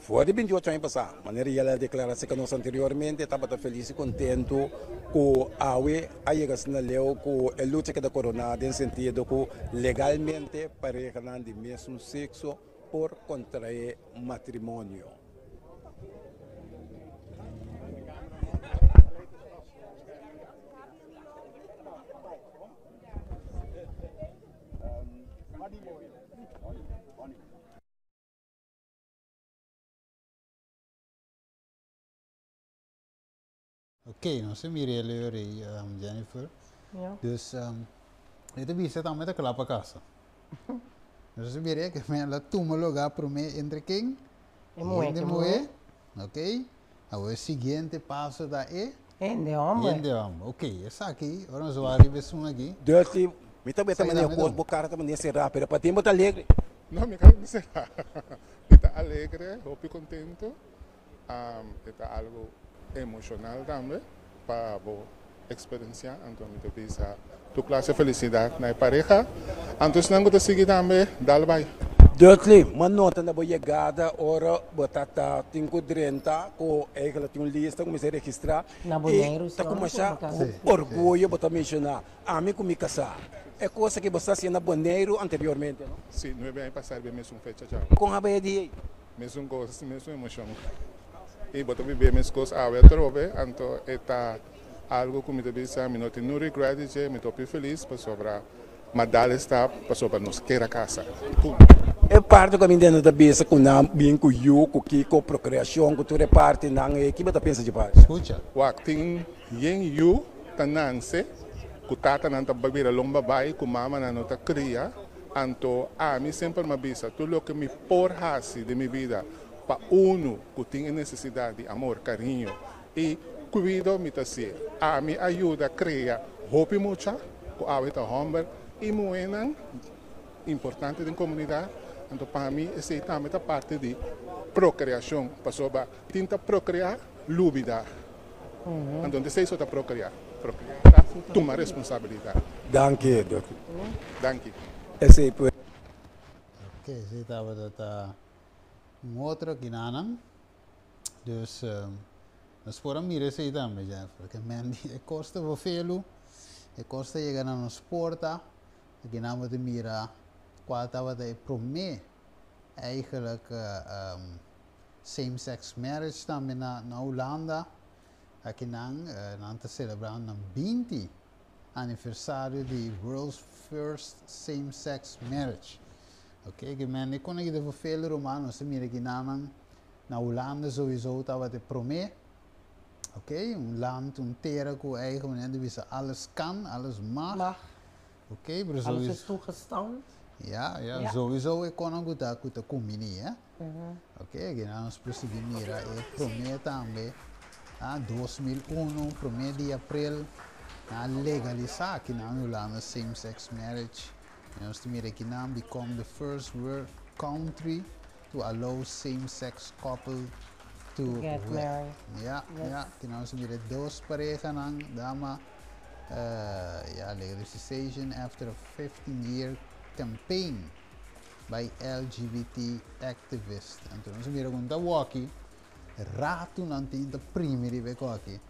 For di 28 aña pasá, manera el a deklará serka nos anteriormente, e tabata felis i kontentu ku awe a yega asina leu ku e lucha keda koroná den sentido ku legalmente parehanan di mesun sekso por kontraé matrimonio. Ok, nos a mira e leur ei, um, Jennifer. Ja. Dus, um, e ta bisa tambe ta kla pa kasa. Nos a mira ke men la tuma lugar promé entre ken? E muhé Hende ke muhé. muhé. Ok. Awor e siguiente paso ta e? Hende homber. Hende homber. Ok, esaki, ora nos wak riba esun aki. Dirty, mi ta weta Esaki manera tambe kos ta. bo kara ta manera será, pero pa tempo ta alegre. No, mi cara no será. Mi ta alegre, hopi contento. E ta algo emocional tambe pa bo experiencia. Anto mi ta bisa tur clase felicidad na e pareha. Anto esnan cu ta sigui tambe, dal bay. Dudley, m'a nota na bo yegada ora bo ta ta tin cu drenta cu eigenlijk tin un lista cu mester registra Na y Boneiru ta si cumasha ora cu cu orguyo bo ta menciona. Ami ku mi kasá. E kos aki bo sta hasiendo na Boneiru anteriormente, no? Sí, nuebe aña pasá riba e mesun fecha djawe. Kon a bai e dia ei? Mesun kos, mesun emoshon. I bo ta bib'é mes kos awe atrobe, anto e ta algu ku mi ta bisa mi no tin nun regret di dje, mi ta hopi felis pasobra m'a dal e stap pasobra nos ker a kasa. Punto. E parti ku ami ta bisa ku nan bin ku yu, ku kiko, prokreashon, ku tur e partinan ei, ki bo ta pensa dje parti? Skucha. Wak, tin yen yu ta nanse ku tatanan ta bira lomba bai ku mamanan no ta kria, anto ami semper m'a bisa tur loke mi por hasi den mi bida pa unu ku tin e nesesidat di amor, kariño i kuido mi ta hasié. Ami a yuda kria hopi mucha ku awe ta hòmber i muhénan importante den komunidat, anto pa mi esei tambe ta parti di prokreashon pasobra tin ta prokreá lubidá. Anto esei so ta procrea. Procrea ta tuma responsabilidad. Danki, Dòkter. Danki. Esei pues. Ok, esei tabata ta un otro kinanan. Dus nos por a mira esei tambe, Jennifer. Ke men di e kos ta bofelu, e kos ta yega na nos porta. Akinan bo ta mira kual tabata e promé eigenlijk same sex marriage tambe na na Hulanda. Akinan nan ta selebrando nan 20. aniversario di World's First Same Sex Marriage. Ok, ke men e kon aki ta verveel ruman, nos ta mira ki nan na Hulanda sowieso tabata e prome. Ok, un land, un tera ku eigen manera di bisa alles kan, alles mag. Mag. Ok, pero Alles sowieso. is toegestaan. Ja, ja, Ja. sowieso e konan ku ta ku ta kumbiní, hè. Ok, aki nan nos por sigui mira e prome tambe, ah, 2001, prome di april, nan a legalisa aki nan Hulanda same sex marriage. I nos ta mira aki nan become the first world country to allow same sex couple to Get wed. married. Ja, Yes. ja, aki nan nos ta mira e dos parehanan, dama, eh, ja, legalization after a 15 year campaign by LGBT activist. Anto nos a mira con ta woki, ratu nan tin ta primi riba e koki.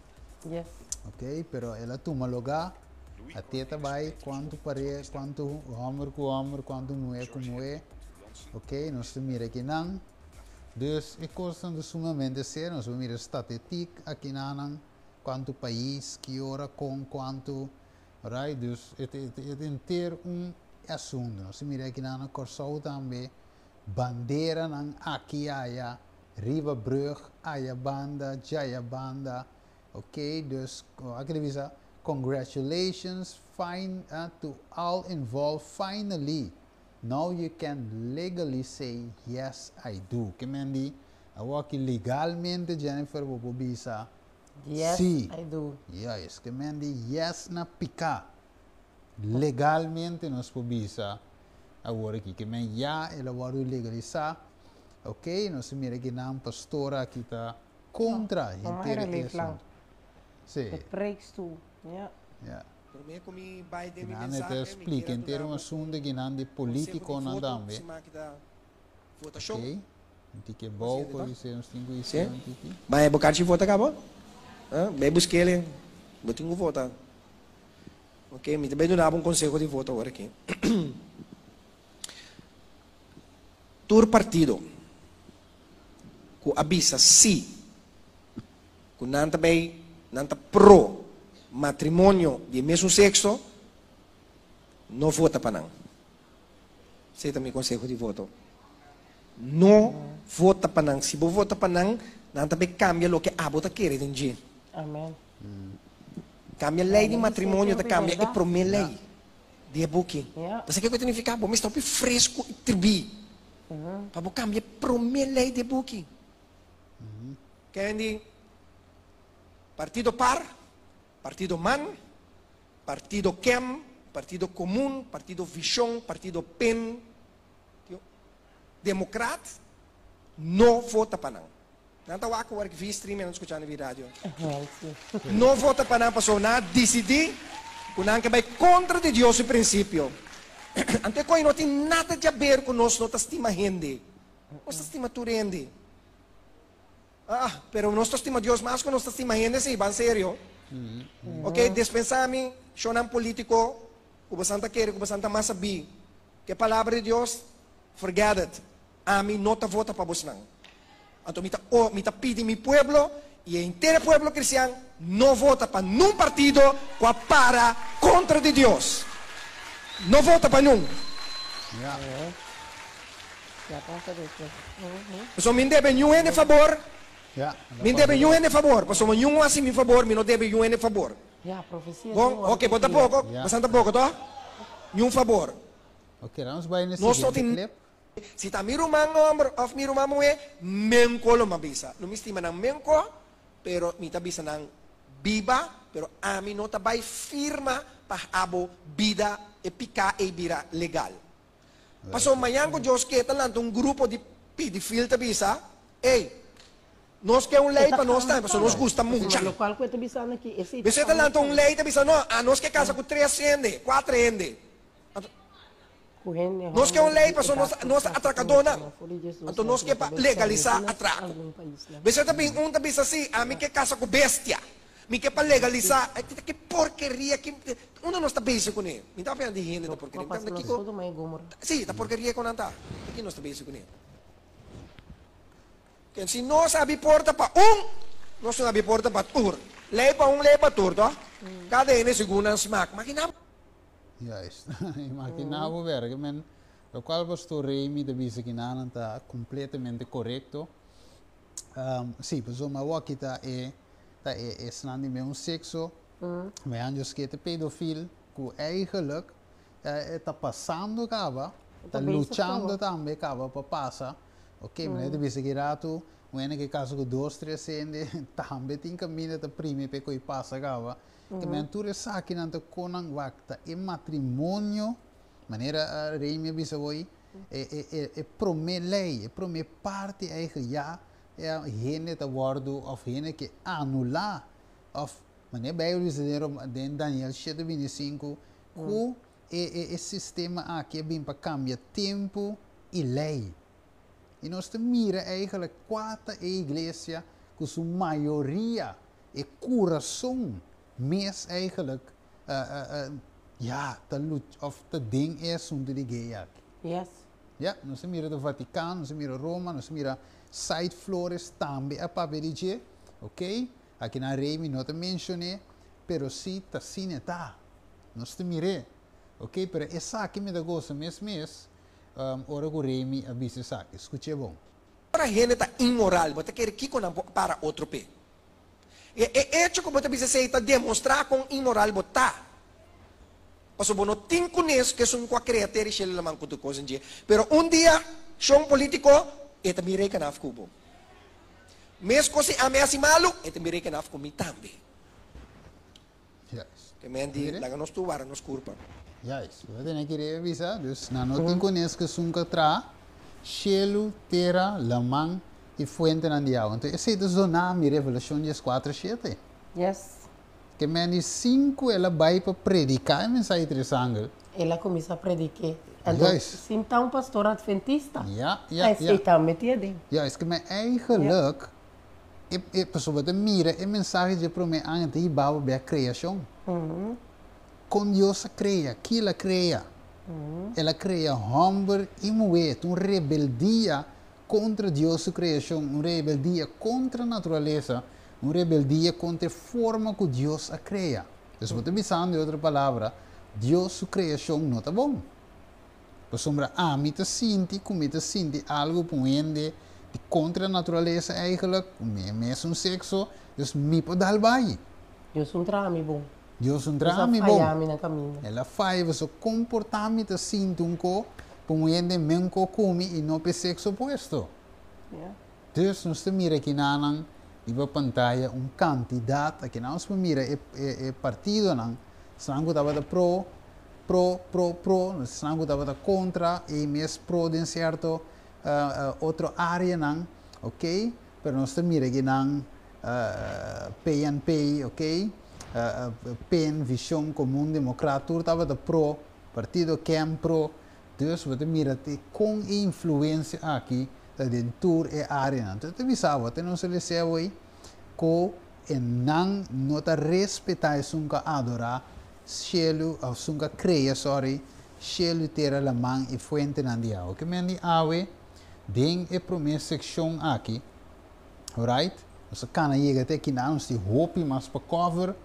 Yes. Ok, pero el a tuma lugá, a teta bai cuantu pare, cuantu homber cu homber, cuantu muhe cu muhe. Ok, nos ta mira akinan. Dus e cosnan ta sumamente serio, nos por mira statistiek akinanan, cuantu pais, ki ora, con, cuantu. Right, dus e ta e ta henter un asuntu. Nos ta mira akinan na Kòrsou tambe, banderanan aki aya, riba brug, aya banda, djaya banda. Oké, dus aki ta bisa, Congratulations fine to all involved, finally, now you can legally say yes I do. Ke men di, awor aki legalmente Jennifer bo por bisa Yes, Sí. I do. Juist. Ke men di yes na piká. Legalmente nos por bisa awor aki. Ke men ya el a wòrdu legalisá. Oké, nos ta mira kinan pastor aki ta kontra Kom henter maar e leef lang. asuntu. Sí. De preekstoel. Ja. Ja. Promé ku mi bai den mi Kinan e ta mensahe, mi splika kier a henter duna un bo asuntu kinan di konseho di polítikonan voto tambe. siman ki ta votashon. Oké. Un tiki bou por bisa nos tin ku Sí? hicié un tiki. Bai bo karchi vota kaba? Ah, bai busk'el, bo tin ku vota. Ok, mi ta bai duna bo un konseho di voto awor aki. Tur partido ku a bisa sí ku nan ta bai, nan ta pro matrimonio di e mesun sekso, no vota pa nan. Esei ta mi konseho di voto. No vota pa nan. Si bo vota pa nan, nan ta bay kambia loke abo ta kere den dje. Amen. Kambia lei di matrimonio ta kambia e promé lei di e buki. Bo sa kiko ta nifiká? Bo mester hopi fresku i tribí pa bo kambia e promé lei di e buki. Kendi, Partido par, Partido man, Partido kem, Partido Komun, Partido Vishon, Partido pen, Demokrat, no vota pa nan. Nan ta wak awor via streaming, nan ta skucha via radio. No vota pa nan pasobra nan a disidí ku nan ke bai kontra di Dios su prinsipio. Anto e koi no tin nada di aber ku nos no ta stima hende. Nos ta stima tur hende. Ah, pero nos ta stima Dios mas ku nos ta stima hende si, ban serio. Ok, dispensá mi, shownan polítiko, ku bosan ta kere ku bosan ta mas sabí ku e Palabra di Dios, forget it, ami no ta vota pa bosnan. Anto mi ta o mi ta pidi mi pueblo i e henter e pueblo kristian no vota pa nun partido ku a para kontra di Dios. No vota pa nun. Pasobra mi debe niun hende fabor, mi debe niun hende fabor, pasobra niun a hasi mi fabor, mi no debe niun hende fabor. Bon, oke, bo tampoko, bosan tampoko, toh? Niun fabor. Nos no tin, si ta mi ruman homber òf mi ruman muhé, menko lo mi a bisa. Lo mi stima nan menko, pero mi ta bisa nan biba, pero ami no ta bai firma pa abo bida e piká ei bira legal. Pasobra mañan ku Dios ke ta lanta un grupo di pidi fil ta bisa, Ey, nos ke un lei pa nos tambe pasobra nos gusta mucha. Mesé ta lanta un lei ta bisa, No, anos ke kasa ku tres hende, kuater hende. Nos ke un lei pasobra nos nos ta atrakadónan. Anto nos ke pa legalisá atrako. Mesé ta bin un ta bisa, Sí, ami ke kasa ku bestia. Mi ke pa legalisá. Ay kita ki porkeria ki unda nos ta bezig kuné? Mi ta papia di hende ta porkeria. Mi ta papia kiko si ta porkeria ku nan ta. Ki nos ta bezig kuné? Ken si nos abi porta pa un, nos no abi porta pa tur. Lei pa un, lei pa tur, toh? Kada hende segun nan smak. Makina bo. Juist. Imagina bo werk. Men, lokual Pastor Remy ta bisa kinanan ta kompletamente korekto. Sí, pasobra awor ta e ta e esnan di mesun sekso, wean djos ke ta pedofil, ku eigenlijk ta pasando kaba, ta luchando tambe kaba pa pasa. Ok, mi ta bisa ki ratu, un hende ke kasa ku dos, tres hende, tambe tin kaminda ta primi p'e koi pasa kaba. Ke men tur esakinan ta konan wak ta e matrimonio, manera Remy a bisa hoy, e promé lei, e promé parti eigenlijk ya hende ta wòrdu òf hende ke anulá òf manera Beibel bisa den Daniel shete 25 ku e sistema aki a bin pa kambia tempu i lei. I nos ta mira eigenlijk kua ta e iglesia ku su mayoria e kurason mes eigenlijk ya ta lucha of ta den e asuntu di gay aki. Yes. Ya, nos a mira de Vaticano, nos a mira Roma, nos a mira Said Flores tambe a papia di dje, ok? Aki na Remy no ta mencion'é, pero si ta asina e ta. Nos ta mir'é, ok? Pero esaki mi ta gosa mes mes ora ku Remy a bisa esaki. Skuch'é bon. Ora hende ta inmoral, bo ta kere kiko nan por para otro p'e. E e echo ku bo ta bisa esei ta demostrá kon inmoral bo ta. Pasobra bo no tin kunes ku esun ku a krea tera i shelu laman ku tur kos den dje. Pero un dia, shon polítiko, e ta bin reken af ku bo. Meskos si ami hasi malu, e ta bin reken af ku mi tambe. Juist. Ke men di, laga nos tur wara nos kurpa. Juist. Bo ta tene ki revisa, dus nan no tin kunes ku esun ku a traha shelu, tera, laman i fuentenan di awa. Anto esei ta zona mi Revelashon 14, 7. Yes. Ke men di sin ku el a bai pa prediká e mensahe tres angel. El a kuminsá predik'é. Anto Juist. sin ta un pastor adventista. Ja, ja, ja. Esei tambe tin aden. Juist. Ke men eigenlijk E, e, pasobra bo ta mira e mensahe dje promé aña ta hiba bo bek kreashon. Kon Dios a krea? Ki El a krea? El a krea hòmber i muhé. Ta un rebeldia kontra Dios su kreashon, un rebeldia kontra naturalesa, un rebeldia kontra e forma ku Dios a krea. Dus bo ta bisando di otro palabra, Dios su kreashon no ta bon. Pasobra ami ta sinti ku mi ta sinti algu pa un hende di kontra naturalesa eigenlijk, ku mi e mesun sekso, dus mi por dal bai. Dios un traha mi bon. Dios un traha mi bon. Dios a faya mi na kaminda. El a faya pasobra komportá mi ta sinti un ko pa un hende men ko ku mi i no pa e sekso opuesto. Dus nos ta mira kinanan riba pantaya un kantidat, akinan nos por mira e e partidonan, esnan ku tabata pro, pro, pro, pro, esnan ku tabata kontra i mes pro den sierto otro areanan, ok, pero nos ta mira kinan PNP, ok, pen, Vision Komun Demokrat, tur tabata pro, partido kem pro, Dus bo ta mira te kon e influensia aki ta den tur e areanan. Entonces ta bisa bo, te nos a lese awoi ku e nan no ta respetá esun ku a adorá shelu, òf esun ku a krea, sorry, shelu, tera, laman i fuentenan di awa. Ke men di awe den e promé sekshon aki, alright, nos a kana yega te akinan, nos tin hopi mas pa cover,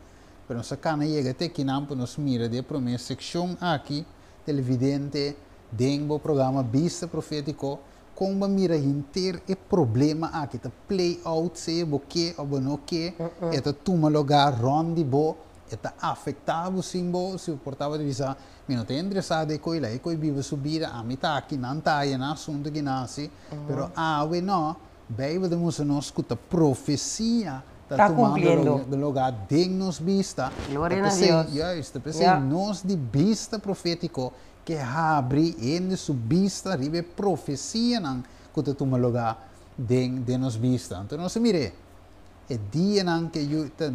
pero nos a kana yega te akinan pa nos mira den e promé sekshon aki Televidente, den bo programa Bista Profétiko, kon bo mira henter e problema aki ta play out, sea bo ke òf bo no ke, e ta tuma lugá rònt di bo, e ta afektá bo sin bo, si bo por tabata bisa, mi no ta interesá den e koi la, e koi biba su bida, ami ta aki, nan ta aya, nan asuntu ki nan hasi, pero awe no, Beibel ta mustra nos ku ta profesia ta tumando lugá den nos bista. Gloria na Dios. Juist, ta p'esei nos di bista profétiko ke habri hende su bista riba e profesianan ku ta tuma lugá den den nos bista. Anto nos a mir'é, e dianan ke yu ta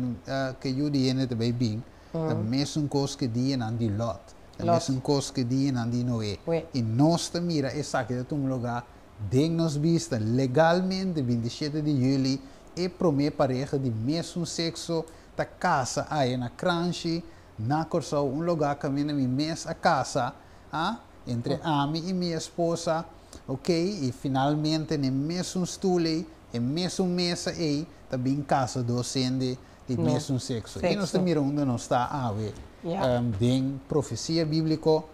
ke yu di hende ta bai bin ta mesun kos ke dianan di Lòt, ta mesun kos ke dianan di Noé. I nos ta mira esaki ta tuma lugá Den nos bista, legalmente 27 di juli e promé pareha di mesun sekso ta kasa aya na Kranshi, na Kòrsou, un lugá kaminda mi mes a kasa, a, entre ami i mi esposa, ok, i finalmente n'e mesun stul ei, e mesun mesa ei, ta bin kasa dos hende. di mesun sekso. I nos ta mira unda nos ta awe den profesia bíbliko.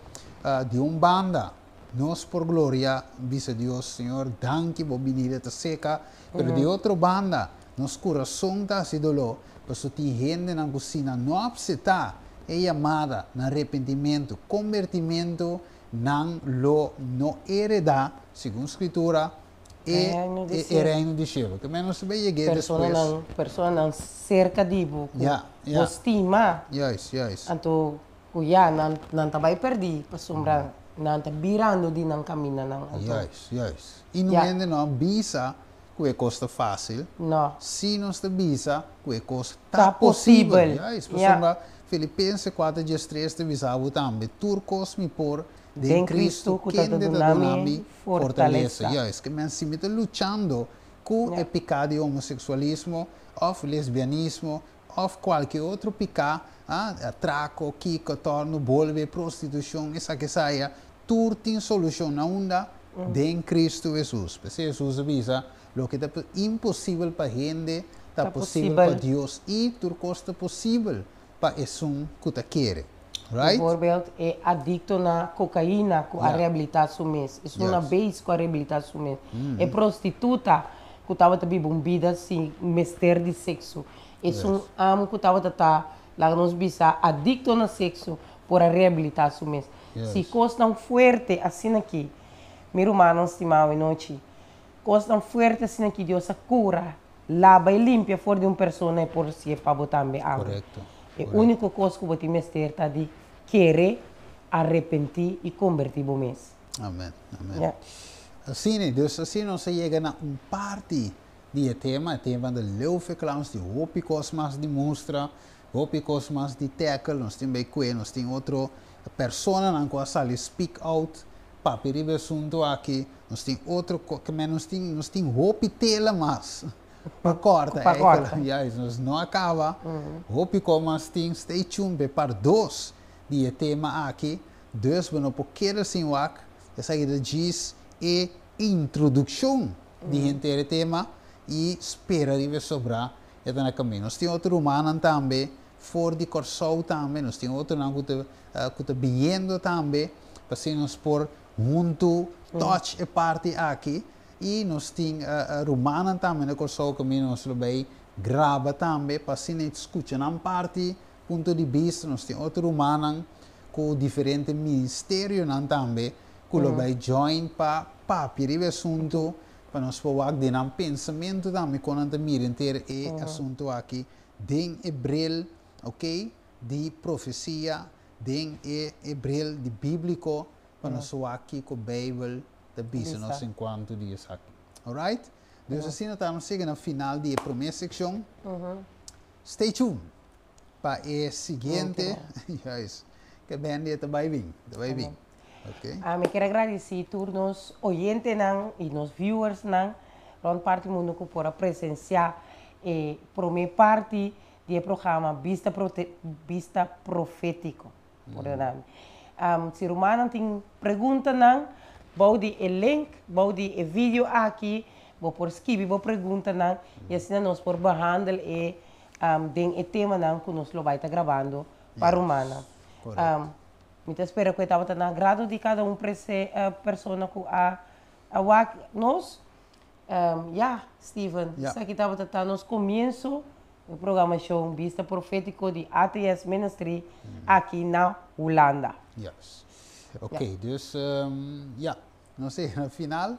Di un banda nos por gloria bisa Dios, Señor, danki bo binida ta seka, pero di otro banda nos kurason ta hasi doló pasobra tin hendenan ku si nan no apseptá e yamada na arepentimentu, kombertimentu, nan lo no heredá, segun Skritura, e e reino di shelu. Ke men nos ta bay yeg'é despues. Personanan, personanan serka di bo ku bo stima. Juist, juist. Anto ku ya nan nan ta bay pèrdí pasobra nan ta birando di nan kamindanan. Anto. Juist, juist. I no hende no a bisa ku e kos ta fásil. No. Si nos ta bisa ku e kos ta posibel. Juist, pasobra Filipense kuater diestres ta bisa bo tambe, Tur kos mi por Den Cristo kende ta duna mi fortalesa. Juist, ke men si mi ta luchando ku e piká di homoseksualismo òf lesbianismo òf kualke otro piká, atrako, kiko, tòrnu, bolbe, prostitushon, esaki esaya, tur tin solushon. Na unda? Den Cristo Hesus. P'esei Hesus a bisa, Loke ta imposibel pa hende ta posibel pa Dios, i tur kos ta posibel pa esun ku ta kere. Right? Bijvoorbeeld e adicto na cocaïna cu a rehabilita su mes, esun na base cu a rehabilita su mes, e prostituta cu tabata biba un bida sin mester di sexo, esun am cu tabata ta, laga nos bisa, adicto na sexo por a rehabilita su mes. Si cosnan fuerte asina aki, mi rumannan stima awe nochi, cosnan fuerte asina aki Dios a cura Laba i limpia for di un persona e por hasié pa bo tambe awe. E úniko kos ku bo tin mester ta di kere, arepentí i kombertí bo mes. Amen, amen. Asina, dus asina nos a yega na un parti di e tema, e tema di Leeuwverklaring, tin hopi kos mas di mustra, hopi kos mas di tackle, nos tin bai kue, nos tin otro personanan ku a sali speak out Papia riba e asuntu aki, nos tin otro ko, ke men nos tin, nos tin hopi tela mas pa korta. Pa korta. Juist, nos no a kaba. Hopi ko mas tin. Stay tuned pa e part dos di e tema aki. Dus bo no por keda sin wak. Esaki ta djis e introdukshon di henter e tema i spera riba e sobrá e ta na kaminda. Nos tin otro rumannan tambe for di Kòrsou tambe, nos tin otronan ku ta ku ta biniendo tambe. Pa asina nos por huntu touch e parti aki i nos tin rumannan tambe na Kòrsou kaminda nos lo bai graba tambe pa asina e skucha nan parti, punto di bista. Nos tin otro rumannan ku diferente ministerionan tambe ku lo bai join pa papia riba e asuntu pa nos por wak den nan pensamentu tambe kon nan ta mira henter e asuntu aki den e bril, ok, di profesia. Den e e bril di bíbliko pa nos wak kiko Beibel ta bisa nos en kuantu di esaki. Alright? Dus asina ta nos yega na final di e promé sekshon. Stay tuned pa e siguiente. Juist. Ke bende e ta bai bin. Ta bai bin. Ok. Mi kier a gradisí tur nos oyentenan i nos viewersnan rònt parti mundu ku por a presensiá e promé parti di e programa Bista Bista Profétiko. Pordona mi. Si rumannan tin preguntanan, bou di e link, bou di e video aki, bo por skibi bo preguntanan i asina nos por behandel e den e temanan ku nos lo bai ta grabando pa rumannan. Mi ta spera ku e tabata na agrado di kada un persona ku a wak nos. Ya, Steven, esaki tabata ta nos komienso e programashon Bista Profétiko di ATS Ministry aki na Hulanda. Yes. Ok, dus ya, nos a yega na final.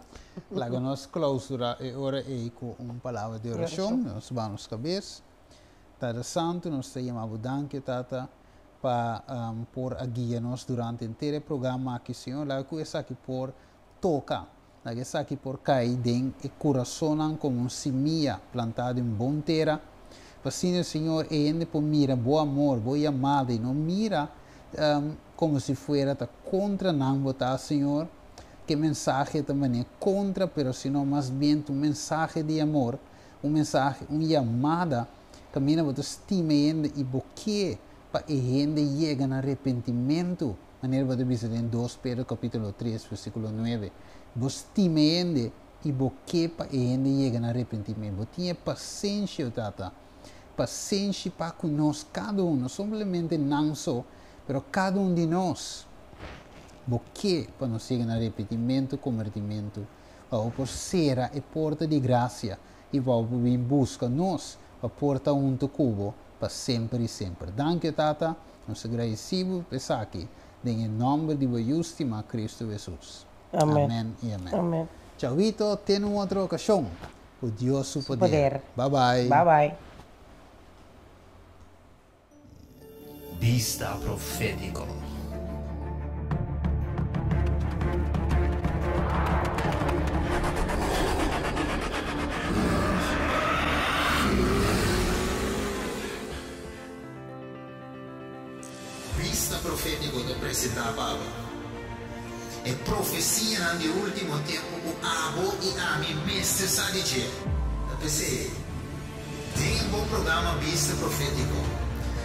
Laga nos klausura e ora ei ku un palabra di orashon. Nos baha nos kabes. Tata Santu, nos ta yama bo danki, Tata, pa por a guia nos durante henter e programa aki, Señor. Laga ku esaki por toka. Laga esaki por kai den e kurasonnan komo un simia plantá den un bon tera. Pa asina, Señor, e hende por mira Bo amor, Bo yamada i no mira komo si fuera ta kontra nan Bo ta, Señor. Ku e mensahe ta manera kontra, pero sino mas bien ta un mensahe di amor, un mensahe, un yamada kaminda Bo ta stima e hende i Bo ke pa e hende yega na arepentimentu. Manera bo ta bisa den dos Pedro capítulo tres versículo nuebe, Bo stima e hende i bo ke pa e hende yega na arrepentimento. Bo tin e pasenshi, o Tata, pasenshi pa ku nos kada un, no simplemente nan so, pero kada un di nos. Bo ke pa nos yega na repetimentu, kombertimentu, pa bo por sera e porta di grasia i pa bo por bin buska nos pa por ta huntu ku bo pa semper i semper. Danki, o Tata, nos ta gradisí bo pa esaki, den e nòmber di bo Yu stimá Kristu Hesus. Amen. Amen i amen. Amen. Chawito, te na un otro okashon. Ku Dios su Su poder. poder. Bye bye. Bye bye. Bista Profétiko. Bista Profétiko ta presentá pa abo e profesianan di último tempu ku abo i ami mester sa di dje. Ta p'esei, den e bo programa Bista Profétiko,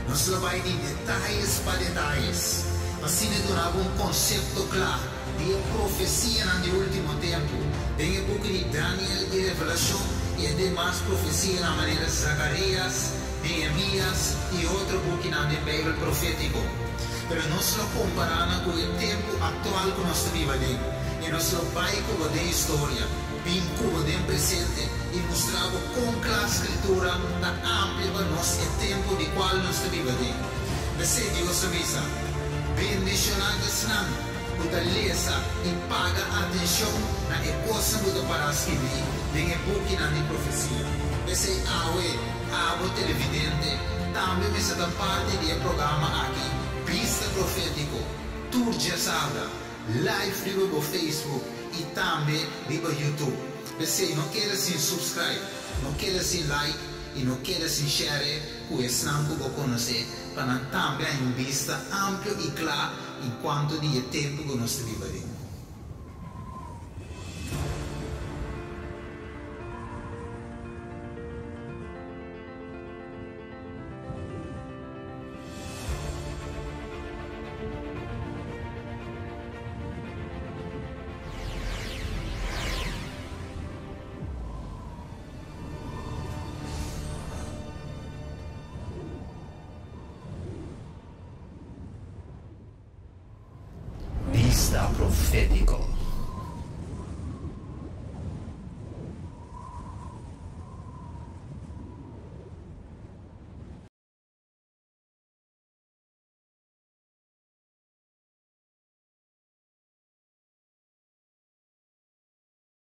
nos lo bai di detayes pa detayes pa asina duna bo un konsepto kla di e profesianan di último tempu den e buki di Daniel i Revelashon i e demas profesianan manera Zakarías, Nehemías i otro bukinan den Beibel profétiko. Pero nos lo kompará nan ku e tempu aktual ku nos ta biba aden, i nos lo bai ku bo den historia, bin ku bo den presente i mustra bo kon kla Skritura ta amplia pa nos e tempu di kual nos ta biba aden. P'esei Dios a bisa, Bendishoná ta esnan ku ta lesa i paga atenshon na e kosnan ku ta pará skibí den e bukinan di profesia. P'esei awe, Abo televidente tambe mester ta parti di e programa aki Bista Profétiko tur djasabra live riba bo Facebook i tambe riba YouTube. P'esei no keda sin subscribe, no keda sin like i no keda sin share ku esnan ku bo konosé pa nan tambe haña un bista amplio i kla en kuanto di e tempu ku nos ta biba den. Bista Profétiko.